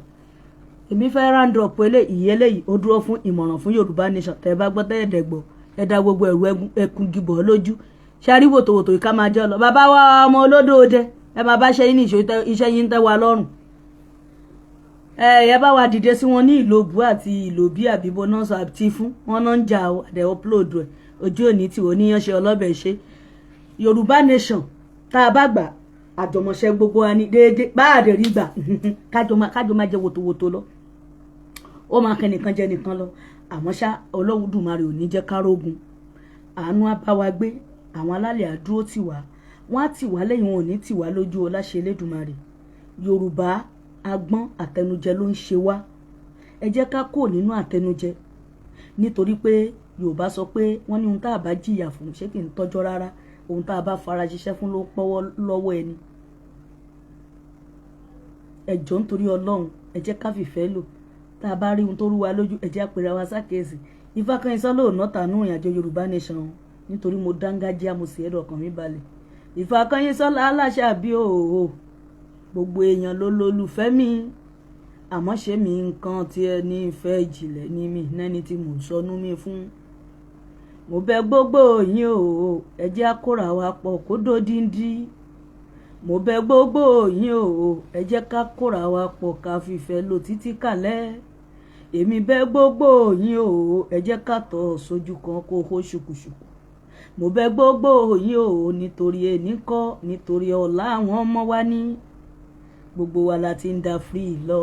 Èmi fẹ́ round up eléyìí. Eléyìí ó dúró fún ìmọ̀ràn fún Yorùbá Nation. Tẹ́ ẹ bá gbọ́, tẹ́ ẹ dẹ̀ gbọ́, ẹ da gbogbo ẹ̀rù ẹkùn gibọ̀ lójú ṣárí wòtòwòtò ìka máa jẹ́ ọ lọ. Bàbá wa ọmọ olódò dẹ, ẹ máa bá ṣe yín ní ìṣó, iṣẹ́ yín ń tẹ́ wa lọ́rùn. Ẹ bá wa dìde sí wọn ní Ìlòbù àti Ìlòbí àbíbo náà sọ àti fún wọn náà ń jà ó àdẹ upload ẹ. Ojú òní tí wọ́n níyàn ṣe ọlọ́bẹ̀ ṣe. Yorùbá Nation tá a bá gbà, àjọmọ̀ṣẹ́ gbogbo wa ní déédéé. Bá a dẹ̀ rí gbà, kájọ máa jẹ wòtòwòtò lọ, ó máa kẹ́ nìkan jẹ nìkan lọ. Àmọ́ ṣá, Olódùmarè ò ní jẹ́ kárógun. Àánú á bá wa gbé. Àwọn alálẹ̀ àdúró tì wá, wọ́n á tì wá lẹ́yìn, wọn ò ní tì wá lójú o, láṣẹ Elédùmarè. Yorùbá, agbọ́n àtẹnujẹ ló ń ṣe wá. Ẹ jẹ́ ká kúrò nínú àtẹnujẹ, nítorí pé Yorùbá sọ pé wọ́n ní ohun tá a bá jìyà fún, ṣé kì í tọ́jọ́ rárá? Ohun tá a bá fara ṣiṣẹ́ fún ló pọ́wọ́ lọ́wọ́ ẹni. Ẹ jọ̀ọ́, nítorí Ọlọ́run, ẹ jẹ́ ká fìfẹ́ lò. Tá a bá rí ohun tó rú wa lójú, ẹ jẹ́ á pera wa sákèésì. Ifákànyìnsọ́ lóò tànú ìrìnàjò Yorùbá Nation, nítorí mo dángájíá, mo sì ẹ̀rọ ọkàn mi balẹ̀. Ìfàkànyìnsọ́lá aláṣà bí òòó, gbogbo èèyàn ló lólùfẹ́ mi, àmọ́ ṣé mi nǹkan tí ẹ ní ìfẹ́ ìjìnlẹ̀ ní mi nẹ́ni tí mò ń sọnú mi fún. Mo bẹ̀ gbogbo yín o, ẹ jẹ́ á kóra wa pọ̀ kó dódíndí. Mo bẹ̀ gbogbo yín o, ẹ jẹ́ ká kóra wa pọ̀, ká fìfẹ́ lò títí kàlẹ́. Èmi bẹ̀ gbogbo yín o, ẹ jẹ́ ká tọ̀ sójú kan kó hó ṣùkùṣùkù. Mo bẹ̀ gbogbo yín o, nítorí ẹnì kọ́, nítorí ọ̀la àwọn ọmọ wa ní. Gbogbo wa la ti ń da free lọ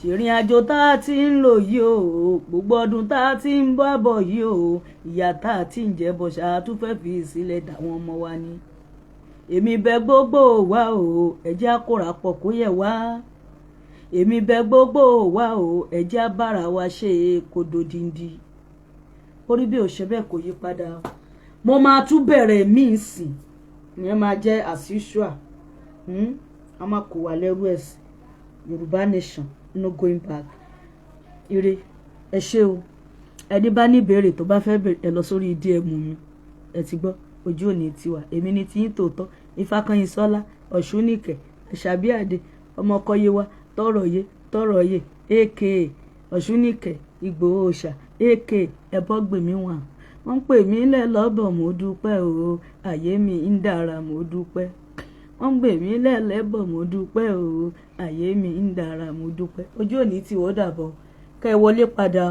ṣèrìn àjò tá a ti ń lò yìí o. Gbogbo ọdún tá a ti ń bọ́ bọ̀ yìí o, ìyà tá a ti ń jẹ bọ̀ ṣáà tún fẹ́ fi sílẹ̀ dàwọn ọmọ wa ni. Èmi bẹ̀ gbogbo wa o, ẹ jẹ́ á kóra pọ̀ kó yẹ wá. Èmi bẹ̀ gbogbo wa o, ẹ jẹ́ á bára wa ṣe kó dodindi. Orí bí ò ṣe bẹ́ẹ̀ kò yí padà. Mo máa tún bẹ̀rẹ̀ míì sìn, ìyẹn máa jẹ́ as usual. A máa kó wa lẹ́rú ẹ̀sìn. Yorùbá Nation, no going back. Ire, ẹ ṣé o. Ẹni bá ní ìbéèrè tó bá fẹ́ béèrè, ẹ lọ sórí DM mi. Ẹ ti gbọ́, ojú òní tiwa. Èmi ní tiyín tòótọ́, Ifákànyìnsọ́lá Ọ̀ṣúnìkẹ́ Àṣàbíàdé, ọmọkọ́yéwá tọrọ yé tọrọ yé, aka Ọ̀ṣúnìkẹ́ Ìgbòho Òòṣà, aka Ẹ̀bọ́gbèmí wà. Wọ́n ń pè mí lẹ́lọ́bọ̀, mo dúpẹ́ o. Ayé mi ń dára, mo dúpẹ́. Wọ́n ń pè mí lẹ́lẹ́bọ̀, mo dúpẹ́ o. Ayé mi ń dára, mo dúpẹ́. Ojú òní tí wọ́n dàbọ̀. Kẹ́ ẹ wọlé padà.